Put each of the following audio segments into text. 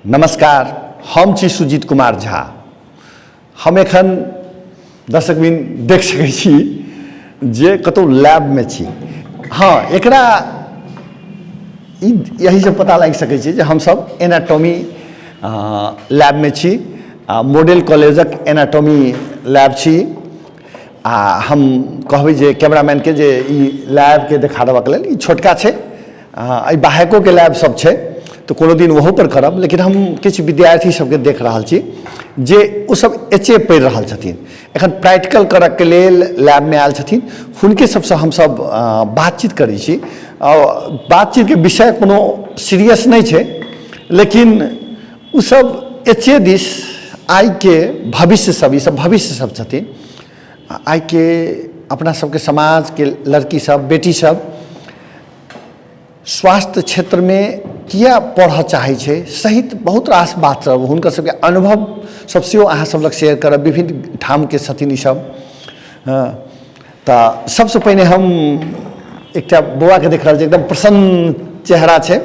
नमस्कार, हम छी सुजीत कुमार झा। हम एखन दर्शकबिन देख सकै छी जे कतहु लैबमे छी। हँ, एकरा ई यहीसँ पता लागि सकै छै जे हमसब एनाटॉमी लैबमे छी। मॉडल कॉलेजक एनाटॉमी लैब छी आ हम कहबै जे कैमरामैनके जे ई लैबके देखा देबऽके लेल। ई छोटका छै, एहि बाहेकोके लैब सब छै तऽ कोनो दिन ओहो पर करब, लेकिन हम किछु विद्यार्थी सबके देख रहल छी जे ओ सब एच ए पढ़ि रहल छथिन, एखन प्रैक्टिकल करऽके लेल लैबमे आयल छथिन। हुनके सबसँ हमसब बातचीत करै छी। बातचीतके विषय कोनो सीरियस नहि छै, लेकिन ओसब एच ए दिस आइके भविष्य सब, ई सब भविष्य सब छथिन। आइके अपना सबके समाजके लड़की सब, बेटी सब स्वास्थ्य क्षेत्रमे किया पढ़ऽ चाहै छै सहित बहुत रास बात सब, हुनकर सबके अनुभव सब सेहो अहाँ सब लग शेयर करब। विभिन्न ठामके छथिन ईसब। हँ, तऽ सबसँ पहिने हम एकटा बौआके देख रहल छी, एकदम प्रसन्न चेहरा छै।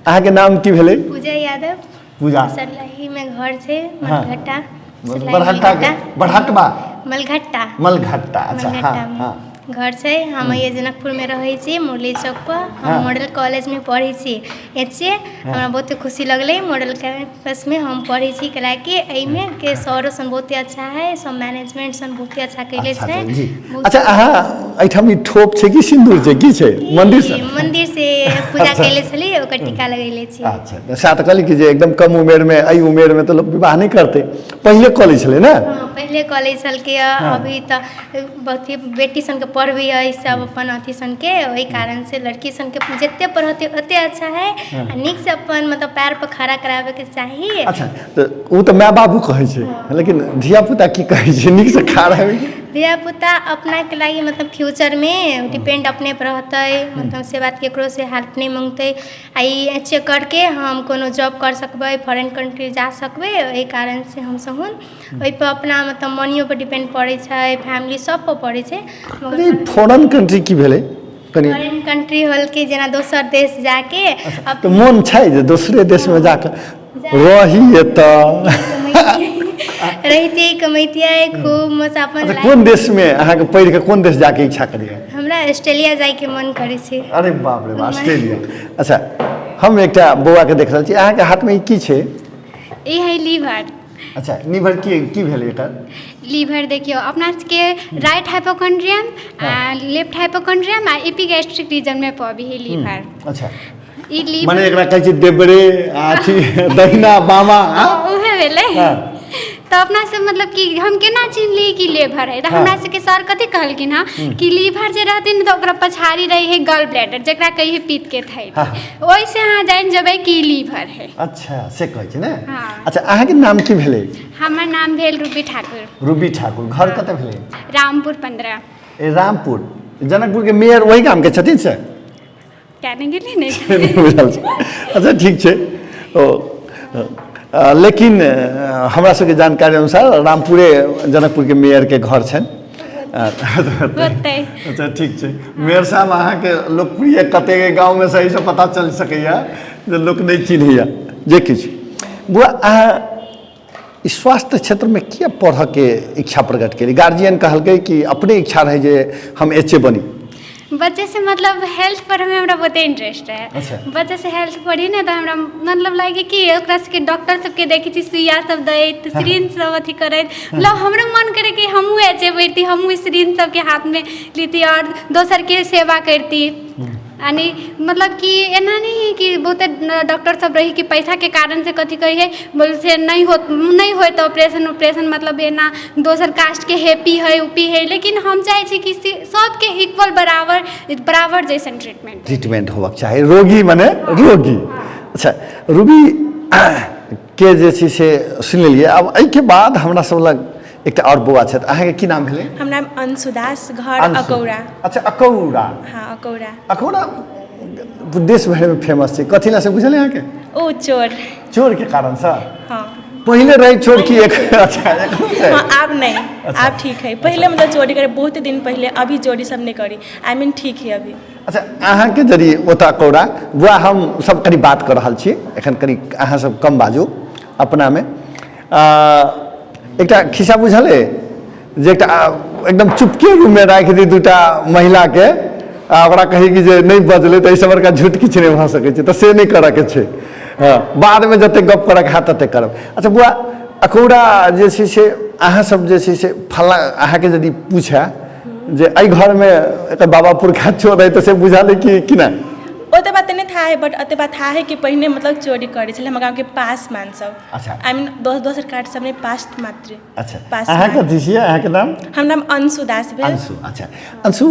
अहाँके नाम की भेलै? पूजा यादव। पूजा। सरलाही में घर छै, मलघट्टा। बरहट्टा के बरहटबा। मलघट्टा। मलघट्टा, अच्छा। हाँ हाँ, घर छै। हम ये जनकपुर में रहै छी, मुरली चौक पर। हम मॉडल कॉलेज में पढ़ै छी एच ए। हमरा बहुत खुशी लगलै मॉडल कैंपस में हम पढ़ै छी, कैलाकि एहिमे के सरो सन बहुते अच्छा है, सब मैनेजमेंट सन बहुते अच्छा कैले छै। जी, अच्छा। अहाँ एहिठाम ई ठोप छै कि सिन्दूर छै, की छै? मंदिर से? मंदिर से पूजा कैले छली, ओकर टीका लगैले छी। अच्छा, सएह तऽ कहली कि जे एकदम कम उमेरमे, एहि उमेरमे तऽ लोक विवाह नहि करतै, पहिले कऽ लै छलै ने। हँ, पहिले कऽ लै छलकै। अभी तऽ बहुत ही बेटी सनके पढ़बै है सब अपन अथी सनके, ओहि कारण से लड़की सनके जते पढ़ते ओते अच्छा है आ नीक से अपन मतलब पैर पर खड़ा कराबेके चाही। अच्छा, तऽ ओ तऽ माय बाबू कहै छै, लेकिन धियापुता की कहै छै नीकसँ खा रहै? धियापुता अपनाके लागि मतलब फ्यूचरमे डिपेंड अपने पर रहतै, मतलब से बात केकरो से हेल्प नहि मङ्गतै आ ई एच ए करके हम कोनो जॉब कर सकबै, फॉरेन कंट्री जा सकबै। एहि कारणसँ हमसभ ओहिपर अपना मतलब मनियोपर डिपेंड पड़ै छै, फैमिली सभपर पड़ै छै। अरे, फॉरेन कंट्री की भेलै कनि? फॉरेन कंट्री होल कि जेना दोसर देश जाके। तऽ मोन छै जे दोसरे देशमे जाकऽ रही एतऽ? रहितियै, कमैतियै खूब मस्त अपन। अच्छा, कोन देशमे अहाँके पढ़ि कऽ कोन देश जाके इच्छा करैए? हमरा ऑस्ट्रेलिया जाइके मन करै छै। अरे बाप रे, ऑस्ट्रेलिया। अच्छा, हम एकटा बौआके देख रहल छी, अहाँके हाथमे ई की छै? ई है लीवर। अच्छा, लीवर की की भेलै एकर? लीवर देखियौ, अपना सबके राइट हाइपोकॉन्ड्रियम आ लेफ्ट हाइपोकॉन्ड्रियम आ एपिगैस्ट्रिक रीजनमे पबी है लीवर। ई लीवर मने एकरा कहै छै देबरे आ अथी दहिना बामा। हँ, उहे भेलै। तऽ अपना सब मतलब कि हम केना चिन्हली कि लीवर है? तऽ हमरा सबके सर कथी कहलखिन हँ कि लीवर जे रहतै ने, तऽ ओकरा पछाड़ी रहै है गॉल ब्लैडर, जकरा कहै है पित्त के थैली। ओहिसँ अहाँ जानि जेबै कि लीवर है। अच्छा, से कहै छै ने? हँ। अच्छा, अहाँके नाम की भेलै? हमर नाम भेल रूबी ठाकुर। रूबी ठाकुर, घर कतऽ भेलै? रामपुर 15। ए, रामपुर, जनकपुरके मेयर ओहि गामके छथिन से? क्या नहि गेली नहि। नहि बुझल छै। अच्छा, ठीक छै। ओ लेकिन हमरा सबके जानकारी अनुसार रामपुरे जनकपुरके मेयरके घर छनि। होतै। अच्छा, ठीक छै। मेयर साहब अहाँके लोकप्रिय कतेक गाँवमे, सहीसँ पता चलि सकैए जे लोक नहि चिन्हैए। जे किछु, बुआ, अहाँ ई स्वास्थ्य क्षेत्रमे किया पढ़ऽके इच्छा प्रकट केली? गार्जियन कहलकै कि अपने इच्छा रहै जे हम एच ए बनी? बच्चे से मतलब हेल्थ पढ़ैमे हमरा बहुते इंटरेस्ट रहै। बच्चे से हेल्थ पढ़ी ने, तऽ हमरा मतलब लागि कि ओकरा सबके, डॉक्टर सबके देखै छी सुइया सब दैत, सिरिंज सब अथी करैत, मतलब हमरो मन करै कि हमहूँ एच ए पढ़िती, हमहूँ सिरिंज सबके हाथमे लिती आओर दोसरके सेवा करती। यानी मतलब कि एना नहि है कि बहुते डॉक्टर सब रही कि पैसाके कारणसँ कथी कहै है बोल से नहि हो, नहि होत ऑपरेशन उपरेशन, मतलब एना दोसर कास्टके हैप्पी है, उपी है, लेकिन हम चाहै छी कि सबके इक्वल, बराबर बराबर जैसन ट्रीटमेंट ट्रीटमेंट होबाक चाही, रोगी मने रोगी। अच्छा, रूबी के जे छै से सुनि लेलियै। आब एहिके बाद हमरा सब लग एकटा आओर बौआ छथि। अहाँके की नाम भेलै? हम नाम अंशु दास, घर अंशु। अकौरा। अच्छा, अकौरा। हाँ, अकौरा। अकौरा देश भरिमे फेमस छै, कथी लए से बुझल अहाँके? ओ चोर। चोरके कारणसँ? हाँ। पहिले रहै चोर की एक? अच्छा, एखनो छै? हाँ, आब नहीं। आब ठीक है। पहिले मतलब चोरी करे बहुत दिन पहिले, अभी चोरी सब नहीं करी, I mean ठीक है अभी। अच्छा, अहाँके यदि ओतऽ अकौड़ा बुआ, हम सब कनि बात कऽ रहल छी एखन, कनि अहाँ सब कम बाजू अपनामे। एकटा खिस्सा बुझल अइ जे एकटा एकदम चुपके रूममे राखि दी दूटा महिलाके आ ओकरा कही कि जे नहि बजलै, तऽ एहिसँ बड़का झूठ किछु नहि भऽ सकै छै। तऽ से नहि करऽके छै। हँ, बादमे जतेक गप करऽके हैत ततेक करब। अच्छा बुआ, अकौड़ा जे छै से अहाँ सब जे छै से फल्लाँ अहाँके यदि पूछए जे एहि घरमे एकर बाबा पुरखा चोर रहै, तऽ से बुझल अइ कि कि नहि? ओते बात तऽ नहि था है, बट ओते बात था है कि पहिने मतलब चोरी करै छलै हमर गाँवके पास मान सब। I mean दोसर कार्ड सब नहि, पास मात्र। पास। अहाँ कथी छियै? अहाँके नाम? हम नाम अंशु दास भेल। अंशु, अच्छा अंशु,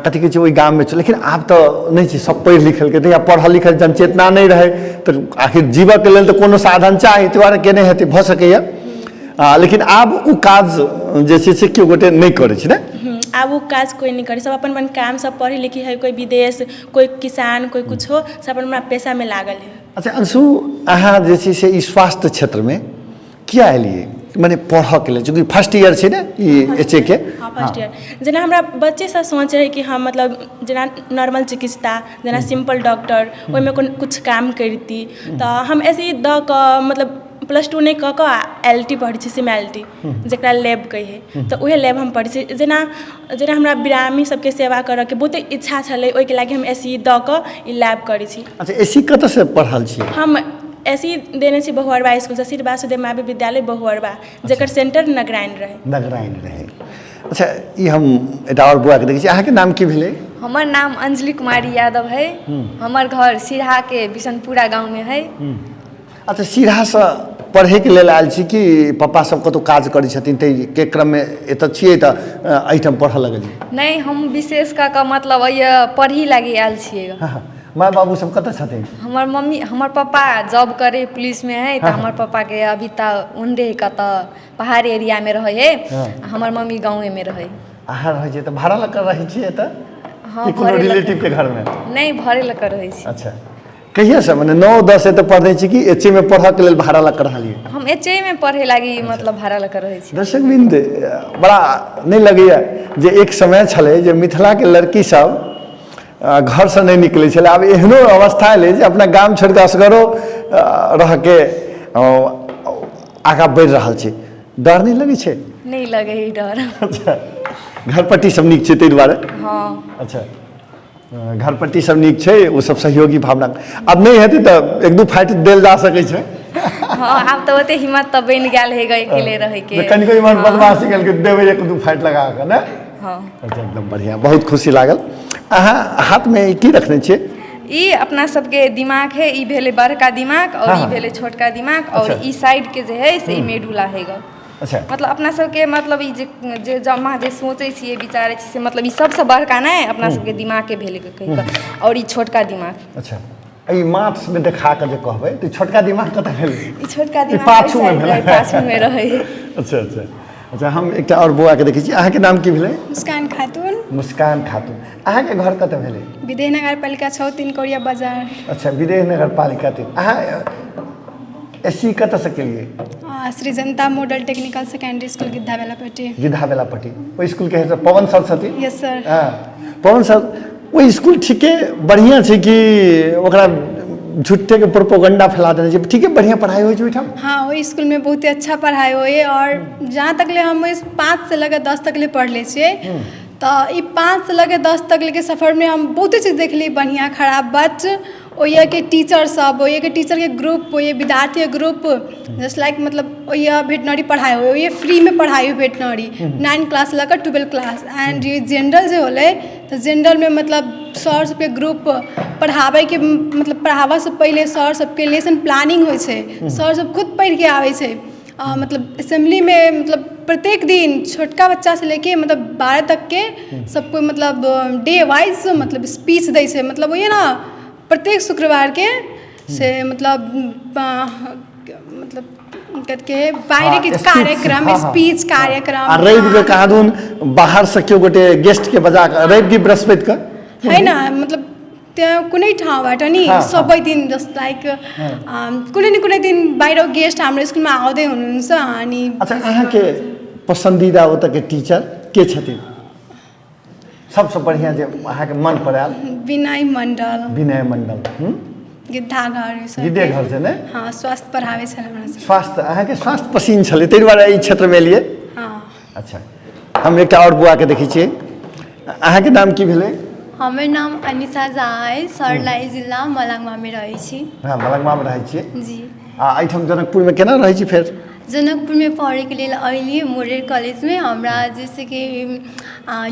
कथी कहै छै, ओहि गाममे छै, लेकिन आब तऽ नहि छै, सब पढ़ि लिखलकै तऽ या पढ़ल लिखल जनचेतना नहि रहै, तऽ आखिर जीवऽके लेल तऽ कोनो साधन चाही, ताहि दुआरे केने हेतै, भऽ सकैए। लेकिन आब ओ काज जे छै से केओ गोटे नहि करै छै ने? आब ओ काज कोइ नहि करै, सब अपन अपन काम, सब पढ़ै लिखै है, कोइ विदेश, कोइ किसान, कोइ कुछो, सब अपन अपना पेशामे लागल है। अच्छा अंशु, अहाँ जे छै से ई स्वास्थ्य क्षेत्रमे किया एलियै, मने पढ़ऽके लेल? चूँकि फर्स्ट ईयर छै ने ई एच ए के? हाँ, फर्स्ट ईयर। जेना हमरा बच्चेसँ सोच रहै कि हम मतलब जेना नॉर्मल चिकित्सा, जेना सिम्पल डॉक्टर, ओहिमे कोनो किछु काम करिती। तऽ हम ऐसे ही दऽ कऽ मतलब प्लस टू नहि कऽ कऽ एल टी पढ़ै छी, सिम एल टी जकरा लैब कहै हइ, तऽ उएह लैब हम पढ़ै छी। जेना जेना हमरा बिरामी सबके सेवा करऽके बहुते इच्छा छलै, ओहिके लागि हम एस सी दऽ कऽ ई लैब करै छी। अच्छा, एस सी कतऽसँ पढ़ल छी? हम एस सी देने छी बहुअरबा इसकुलसँ, श्री वासुदेव महावीर विद्यालय बहुअरबा, जकर सेंटर नगराइन रहै। नगराइन रहै। अच्छा, ई हम एकटा आओर बौआके देखै छी। अहाँके नाम की भेलै? हमर नाम अंजलि कुमारी यादव है। हमर घर सिरहाके बिशनपुरा गाँवमे है। अच्छा, सिरहासँ पढ़ैके लेल आयल छी कि पप्पा सब कतहु काज करै छथिन ताहिके क्रममे एतऽ छियै तऽ एहिठाम पढ़ऽ लगलियै? नहि, हम विशेष कऽ कऽ मतलब एहि पढ़ी लागी आयल छियै। हँ, माय बाबू सब कतऽ छथिन? हमर मम्मी, हमर पप्पा जॉब करै पुलिसमे है, तऽ हमर पप्पाके अभी तऽ ओन्डे कतऽ पहाड़ी एरियामे रहै है। हमर मम्मी गाँवेमे रहै। अहाँ रहै छियै तऽ भाड़ा लऽ कऽ रहै छियै एतऽ? हँ, कि कोनो भाड़े लऽ कऽ। रिलेटिवके घरमे? नहि, भाड़े लऽ कऽ रहै छी। अच्छा, कहियासँ, मने 9 10 एतऽ पढ़ने छी कि एच मे पढ़ऽके लेल भाड़ा लऽ कऽ रहलियै? हम एच मे पढ़े लागी मतलब भाड़ा लऽ कऽ रहै छी। दर्शक बिंद, बड़ा नहि लगैए जे एक समय छलै जे मिथिलाके लड़की सब घरसँ नहि निकलै छलै, आब एहनो अवस्था एलै जे अपना गाम छोड़ि कऽ असगरो रहके आगाँ बढ़ि रहल छै। डर नहि लगै छै? नहि लगै है डर। अच्छा, घरपट्टी सब नीक छै ताहि दुआरे? हँ। अच्छा, घरपट्टी सब नीक छै, ओ सब सहयोगी भावना। आब नहि हेतै तऽ एक दू फाटि देल जा सकै छै। हँ, आब तऽ ओते हिम्मत तऽ बनि गेल है अकेले रहैके। कनिको इम्हर बदमाशी केलकै, देबै एक दू फाटि लगा कऽ ने। हँ। अच्छा, एकदम बढ़िआँ, बहुत खुशी लागल। अहाँ हाथमे ई की रखने छियै? ई अपना सबके दिमाग है। ई भेलै बड़का दिमाग और ई भेलै छोटका दिमाग और ई साइड के जे है से ई मेडुला है ग। मतलब अपना सबके मतलब ई जे जे जमा जे सोचै छियै, विचारै छियै, से मतलब ई सबसँ बड़का नहि अपना सबके दिमागके भेलै कहि कऽ और ई छोटका दिमाग। अच्छा, ई माथमे देखा कऽ जे कहबै तऽ छोटका दिमाग कतऽ भेलै? ई छोटका ई दिमाग पाछूमे भेलै। पाछूमे रहै। अच्छा अच्छा अच्छा, हम एकटा आओर बौआके देखै छी। अहाँके नाम की भेलै? मुस्कान खातून। मुस्कान खातून, अहाँके घर कतऽ भेलै? विदेह नगरपालिका 6 तिनकौरिया बाजार। अच्छा, विदेह नगरपालिका 3। अहाँ एस सी कतऽसँ केलियै? Shri Janata model technical secondary school Giddha Belapatti. Giddha Belapatti, ओहि स्कूलके हेड पवन सर छथिन? Yes sir. हँ, पवन सर, ओहि स्कूल ठीके बढ़िआँ छै कि ओकरा झूठेके प्रोपोगंडा फैला देने छै? ठीके बढ़िआँ पढ़ाइ होइ छै ओहिठाम? हाँ, ओहि स्कूलमे बहुते अच्छा पढ़ाइ होइए और जहाँ तक ले हम 5 से लऽ कऽ 10 तक ले पढ़ले छियै, तऽ ई 5 से लऽ कऽ 10 तक लेके सफरमे हम बहुते चीज देखलियै, बढ़िआँ खराब, बट ओहिके टीचर सब, ओहिके टीचरके ग्रुप, ओहि विद्यार्थीके ग्रुप, जस्ट लाइक मतलब ओहि वेटनरी पढ़ाइ होइ, ओहि फ्रीमे पढ़ाइ होइ वेटनरी 9 क्लास लऽ कऽ 12 क्लास। एंड जेनरल जे होलै तऽ जेनरलमे मतलब सर सबके ग्रुप पढ़ाबैके, मतलब पढ़ाबऽसँ पहिले सर सबके लेसन प्लानिंग होइ छै, सर सब खुद पढ़िके आबै छै। मतलब असेम्बलीमे मतलब प्रत्येक दिन छोटका बच्चासँ लेके मतलब 12 तकके सब कोइ मतलब डे वाइज मतलब स्पीच दै छै। मतलब होइए ने प्रत्येक शुक्रवारके से मतलब मतलब कथी बाहरे के कार्यक्रम, स्पीच कार्यक्रम। आ रवि के कहाँदुन बाहरसँ केओ गोटे गेस्टके बजा कऽ, रवि की बृहस्पति के है ना, मतलब त्यहाँ कुनै ठाउँबाट नि सबै दिन जस्ट लाइक कुनै न कुनै दिन बाहिर गेस्ट हाम्रो स्कुलमा आउँदै हुनुहुन्छ अनि। अच्छा, अहाँके पसन्दीदा ओतऽके टीचर के छथिन? सबसँ बढ़िआँ जे अहाँके मन पड़ायल? विनय मण्डल। विनय मण्डल। गिद्धाघर। गिद्धेघर छै ने? हँ, स्वास्थ्य पढ़ाबै छलै हमरा सबके। स्वास्थ्य, अहाँके स्वास्थ्य पसिन छलै, ताहि दुआरे एहि क्षेत्रमे एलियै। हँ। अच्छा, हम एकटा आओर बौआके देखै छियै। अहाँके नाम की भेलै? हमर नाम अनिसा झा अछि, सर्लाही जिला मलङ्गवामे रहै छी। हँ, मलङ्गवामे रहै छियै। जी। आ एहिठाम जनकपुरमे केना रहै छी फेर? जनकपुरमे पढ़ैके लेल अयली मोरेर कॉलेजमे। हमरा जैसे कि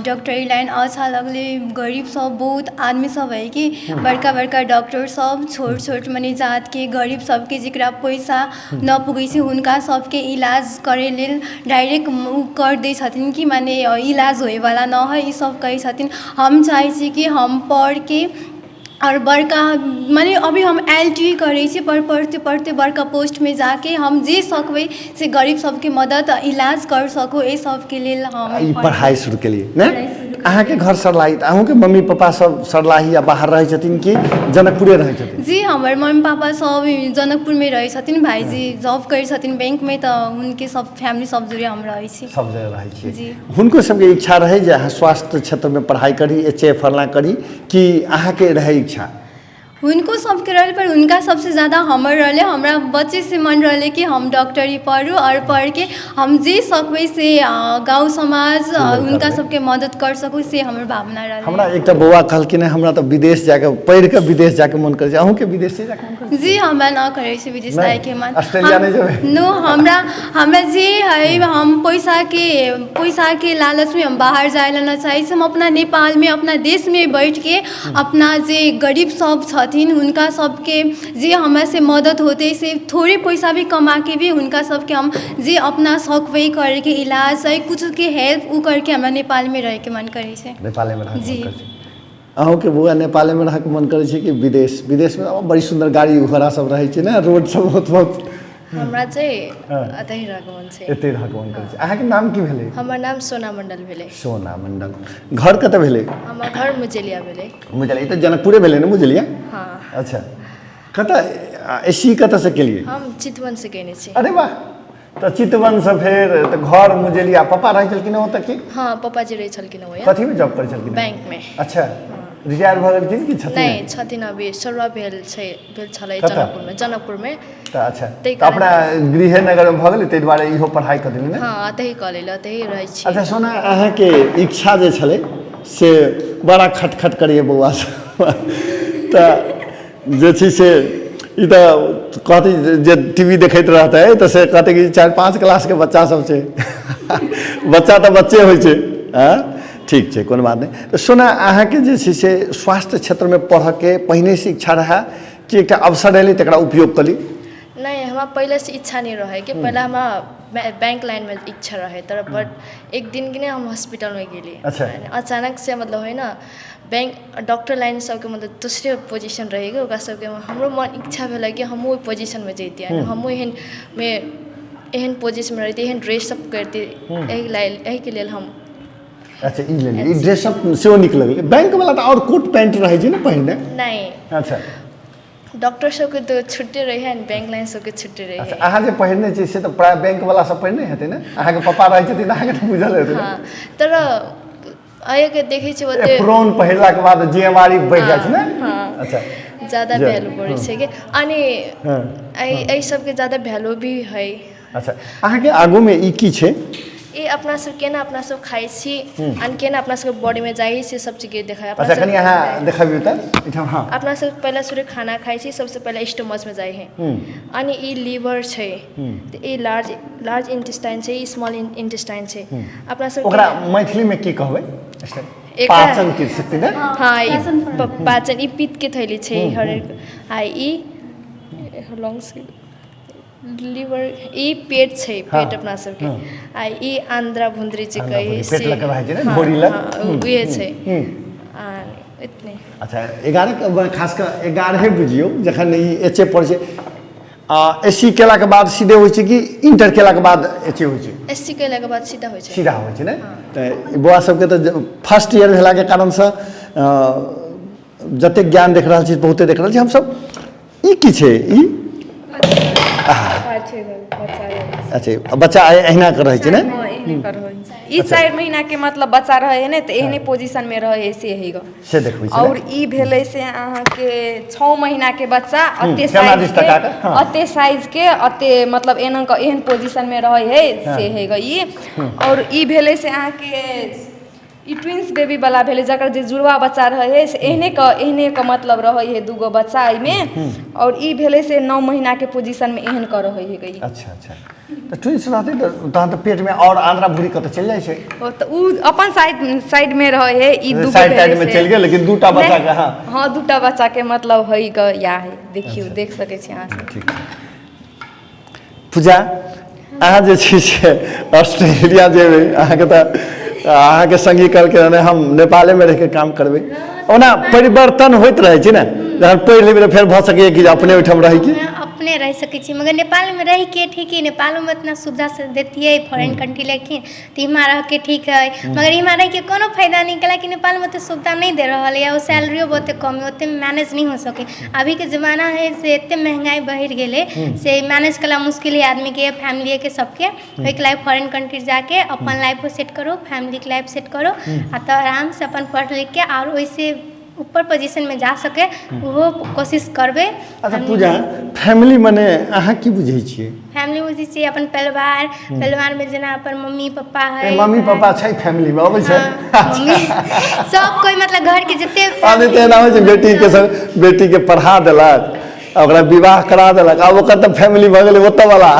डॉक्टरी लाइन अच्छा लगलै। गरीब सब बहुत आदमी सब है कि बड़का बड़का डॉक्टर सब छोट छोट मने जातके गरीब सबके, जकरा पैसा न पुगै छै, हुनका सबके इलाज करै लेल डायरेक्ट ओ कर दै छथिन कि मने इलाज होइवला न है, ई सब कहै छथिन। हम चाहै छी कि हम पढ़के आओर बड़का मने अभी हम एल टी करै छी, पर पढ़ते पढ़ते बड़का पोस्टमे जाके हम जे सकबै से गरीब सबके मदद इलाज कर सकू, एहि सबके लेल हम ई पढ़ाइ शुरू केलियै ने? अहाँके घर सर्लाही, तऽ अहूँके मम्मी पापा सब सर्लाही या बाहर रहै छथिन कि जनकपुरे रहै छथिन? जी, हमर मम्मी पापा सब जनकपुरमे रहै छथिन। भाइजी जॉब करै छथिन बैंकमे, तऽ हुनके सब फैमिली सब जोड़े हम रहै छी। सब जगह रहै छी। जी। हुनको सबके इच्छा रहै जे अहाँ स्वास्थ्य क्षेत्रमे पढ़ाइ करी, एच ए फल्लाँ करी, कि अहाँके रहै इच्छा? हुनको सबके रहलै, पर हुनका सबसँ ज्यादा हमर रहलै। हमरा बच्चेसँ मन रहलै कि हम डॉक्टरी पढ़ू आओर पढ़िके हम जे सकबै से गाँव समाज हुनका सबके मदद कर सकू, से हमर भावना रहलै। हमरा एकटा बौआ कहलखिन हँ, हमरा तऽ विदेश जाके पढ़ि कऽ विदेश जाके मन करै छै। अहूँके विदेशे जाके मन करै छै? जी, हमरा न करै छै विदेश नहि? जाइके मन। ऑस्ट्रेलिया नहि जेबै? नो, हमरा हमरा जे है, हम पैसाके लालचमे हम बाहर जाय लए न चाहै छी। हम अपना नेपालमे, अपना देशमे बैठके अपना जे गरीब सब छथिन हुनका सबके जे हमरासँ मदद होतै से थोड़े पैसा भी कमाके भी हुनका सबके हम जे अपना सकबै करैके इलाज है, कुछोके हेल्प ओ करके हमरा नेपालमे रहैके मन करै छै। नेपालेमे रहैके मन जी। करै छै। अहूँके बौआ नेपालेमे रहैके मन करै छै कि विदेश? विदेशमे बड़ी सुन्दर गाड़ी घोड़ा सब रहै छै ने, रोड सब बहुत बहुत। हमरा चाहिँ एतै रहैके मन छै। एतै रहैके मन करै छै। अहाँके नाम की भेलै? हमर नाम सोना मण्डल भेलै। सोना मण्डल। घर कतऽ भेलै? हमर घर मुजेलिया भेलै। मुजलिया, ई तऽ जनकपुरे भेलै ने मुजलिया? हँ। अच्छा, कतऽ एस सी कतऽसँ केलियै? हम चितवनसँ केने छी। अरे वाह, तऽ चितवनसँ फेर तऽ घर मुजेलिया। पापा रहै छलखिन ओतऽ की? हँ, पप्पाजी रहै छलखिन ओहि। कथीमे जॉब करै छलखिन? बैंकमे। अच्छा, रिटायर भऽ गेलखिन कि छथिन? नहि, छथिन। अभी सरुआ भेल छै, भेल छलै। कतऽ? जनकपुरमे, जनकपुरमे। तऽ अच्छा। ताहि तऽ अपना गृहे नगरमे भऽ गेलै, ताहि दुआरे इहो पढ़ाइ कऽ देली ने? हँ, एतहि कऽ लेल, एतहि रहै छी। अच्छा सोना, अहाँके इच्छा जे छलै से बड़ा खटखट करैए बौआ सब। तऽ जे छै से ई तऽ कहतै जे टी वी देखैत रहतै तऽ से कहतै कि 4-5 क्लासके बच्चा सब छै। बच्चा तऽ बच्चे होइ छै। आँय, ठीक छै, कोनो बात नहि। तऽ सोना, अहाँके जे छै से स्वास्थ्य क्षेत्रमे पढ़ऽके पहिनेसँ इच्छा रहए कि एकटा अवसर एलै तकरा उपयोग कऽ ली? नहि, हमरा पहिलेसँ इच्छा नहि रहै कि। पहिला हमरा बैंक लाइनमे इच्छा रहै, तर बट एक दिन कि नै हम हॉस्पिटलमे गेली। अचानक से मतलब होइन, बैंक डॉक्टर लाइन सबके मतलब दोसरे पोजिशन रहै कि ओकरा सबके। हमरो मन इच्छा भेलै कि हमहूँ ओहि पोजिशनमे जैतियै, हमहूँ एहनमे एहन पोजिशनमे रहितियै, एहन ड्रेसअप करितियै। एहि लेल, एहिके लेल हम अच्छा, ई लेलियै। ई ड्रेसअप सेहो नीक लगलै। बैंकवला तऽ आओर कोट पैंट रहै छै ने पहिने? नहि। डॉक्टर सबके तऽ छुट्टी रहै है, बैंक लाइन सबके छुट्टी रहै। अहाँ जे पहिरने छी से तऽ प्रायः बैंकवला सब पहिरने हेतै ने? अहाँके पप्पा रहै छथिन, अहाँके तऽ बुझल हेतै ने? हँ, तर अहिके देखै छी ओते एप्रोन पहिरलाके बाद जिम्मेवारी बढ़ि जाइ छै ने? हँ। ज्यादा भ्यालु बढै छै कि अनि एहि एहि सबके ज्यादा भ्यालु भी है। अच्छा, अहाँके आगूमे ई की छै? ई अपना सब केना अपना सब खाइ छी अनि केना अपना सबके बॉडीमे जाइ से सब चीजके देखै अपना अच्छा, कनि सब। अहाँ देखबियौ तऽ एहिठाम, हँ। अपना सब पहिला सुरु खाना खाइ छी, सबसँ पहिला स्टोमचमे जाइ है। अनि ई लिभर छै, तऽ ई लार्ज लार्ज इंटेस्टाइन छै, ई स्मॉल इंटेस्टाइन छै। अपना सब ओकरा मैथिलीमे की कहबै? पाचन के शक्ति ने? हँ, ई पाचन, ई पित्तके थैली छै हरेक, आ ई लंग्स, लिवर, ई पेट छै, पेट अपना सबके, आ ई आन्द्रा भुन्द्री जे आन्द्रा कहै भुन्द्री, पेट से लग के रहै छै ने, भोरी लग। उहे छै। आ इतने। अच्छा, 11, खास कऽ 11 बुझियौ जखन ई एच ए पढ़ै छै आ एस सी केलाके बाद सीधे होइ छै कि इंटर केलाके बाद एच ए होइ छै? एस सी केलाके बाद सीधा होइ छै। सीधा होइ छै ने? तऽ ई बौआ सबके तऽ फर्स्ट ईयर भेलाके कारणसँ जतेक ज्ञान देख रहल छी बहुते देख रहल छी हमसब। ई की छै ई? अच्छा बच्चा एहिना के रहै छै ने? ई 4 महीना के मतलब बच्चा रहै है ने, तऽ एहने पोजीशन में रहै है से है से देखबै छै। और ई भेलै से अहाँके 6 महीना के बच्चा अते साइज के, अते साइज के, अते मतलब एना के एहन पोजीशन में रहै है से है ई। और ई भेलै से अहाँके ई ट्विंस बेबी वाला भेलै, जकर जे जुड़वा बच्चा रहै है से एहने के मतलब रहै है, दूगो बच्चा एहिमे। और ई भेलै से 9 महीना के पोजीशन में एहन के रहै है ई। अच्छा अच्छा, तऽ ट्विंस रहतै तऽ तहन तऽ पेट में और आंद्रा भूरी कतऽ चलि जाइ छै? ओ तऽ उ अपन साइड में रहै है, ई दूगो साइड साइड में चलि गेल, लेकिन दूटा बच्चा के। हाँ हाँ, दूटा बच्चा के मतलब है ग या है। देखियौ, देख सकै छी अहाँ सब। ठीक। पूजा, अहाँ जे छै से ऑस्ट्रेलिया जेबै, अहाँके तऽ अहाँके संगी कहलकै नहि हम नेपालेमे रहिके काम करबै। ओना परिवर्तन होइत रहै छै ने, जहन पढ़ि लेबै तऽ फेर भऽ सकैए कि अपने ओहिठाम रहै कि अपने रहि सकै छी, मगर नेपालमे रहिके ठीक है, नेपालोमे इतना सुविधा से देतियै फॉरेन कंट्री, लेकिन तऽ इहाँ रहिके ठीक है, मगर इहाँ रहिके कोनो फायदा नहि, कैलाकि नेपालमे ओतेक सुविधा नहि दे रहल यऽ, सैलरियो बहुते कम है, ओते मैनेज नहि हो सकै। अभीके जमाना है से एते महंगाई बढ़ि गेलै से मैनेज करला मुश्किल है आदमीके, फैमिलीके, सबके। ओहिके लाइफ फॉरेन कंट्री जाके अपन लाइफो सेट करू, फैमिलीके लाइफ सेट करू, आ तऽ आरामसँ अपन पढ़ लिखके आओर ओहिसँ ऊपर पोजीशनमे जा सकै ओहो कोशिश करबै। अच्छा पूजा, फैमिली मने अहाँ की बुझै छियै? फैमिली बुझै छियै अपन परिवार। परिवारमे जेना अपन मम्मी पप्पा है। मम्मी पापा छै फैमिलीमे अबै छै? मम्मी सब कोइ, मतलब घरके जते। आब तऽ एना होइ छै बेटीके संग, बेटीके पढ़ा देलक, ओकरा विवाह करा देलक, आब ओकर तऽ फैमिली भऽ गेलै ओतऽ वाला।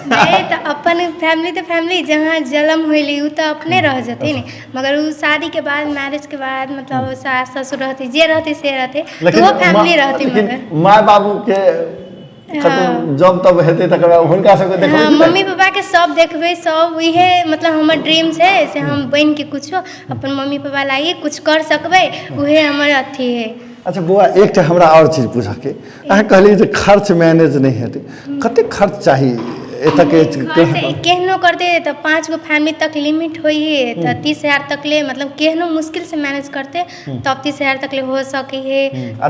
नहि तऽ अपन फैमिली तऽ फैमिली, जहाँ जन्म होइली ओ तऽ अपने रह जेतै ने, मगर ओ शादीके बाद, मैरेजके बाद मतलब सास ससुर रहतै, जे रहतै से रहतै, ओहो फैमिली रहतै। मगर माय बाबूके जब तब हेतै तकर बाद हुनका सबके देखबै, मम्मी पापाके सब देखबै सब। इहे मतलब हमर ड्रीम छै से हम बनिके कुछो अपन मम्मी पापा लागि कुछ कर सकबै, उहे हमर अथी है। अच्छा बौआ, एकटा हमरा आओर चीज पूछऽके, अहाँ कहलियै जे खर्च मैनेज नहि हेतै, कतेक खर्च चाही एतऽके? केहनो करतै तऽ 5 गो फैमिली तक लिमिट होइ है, तऽ 30,000 तक ले मतलब केहनो मुश्किल से मैनेज करतै तब 30,000 तक ले हो सकै है।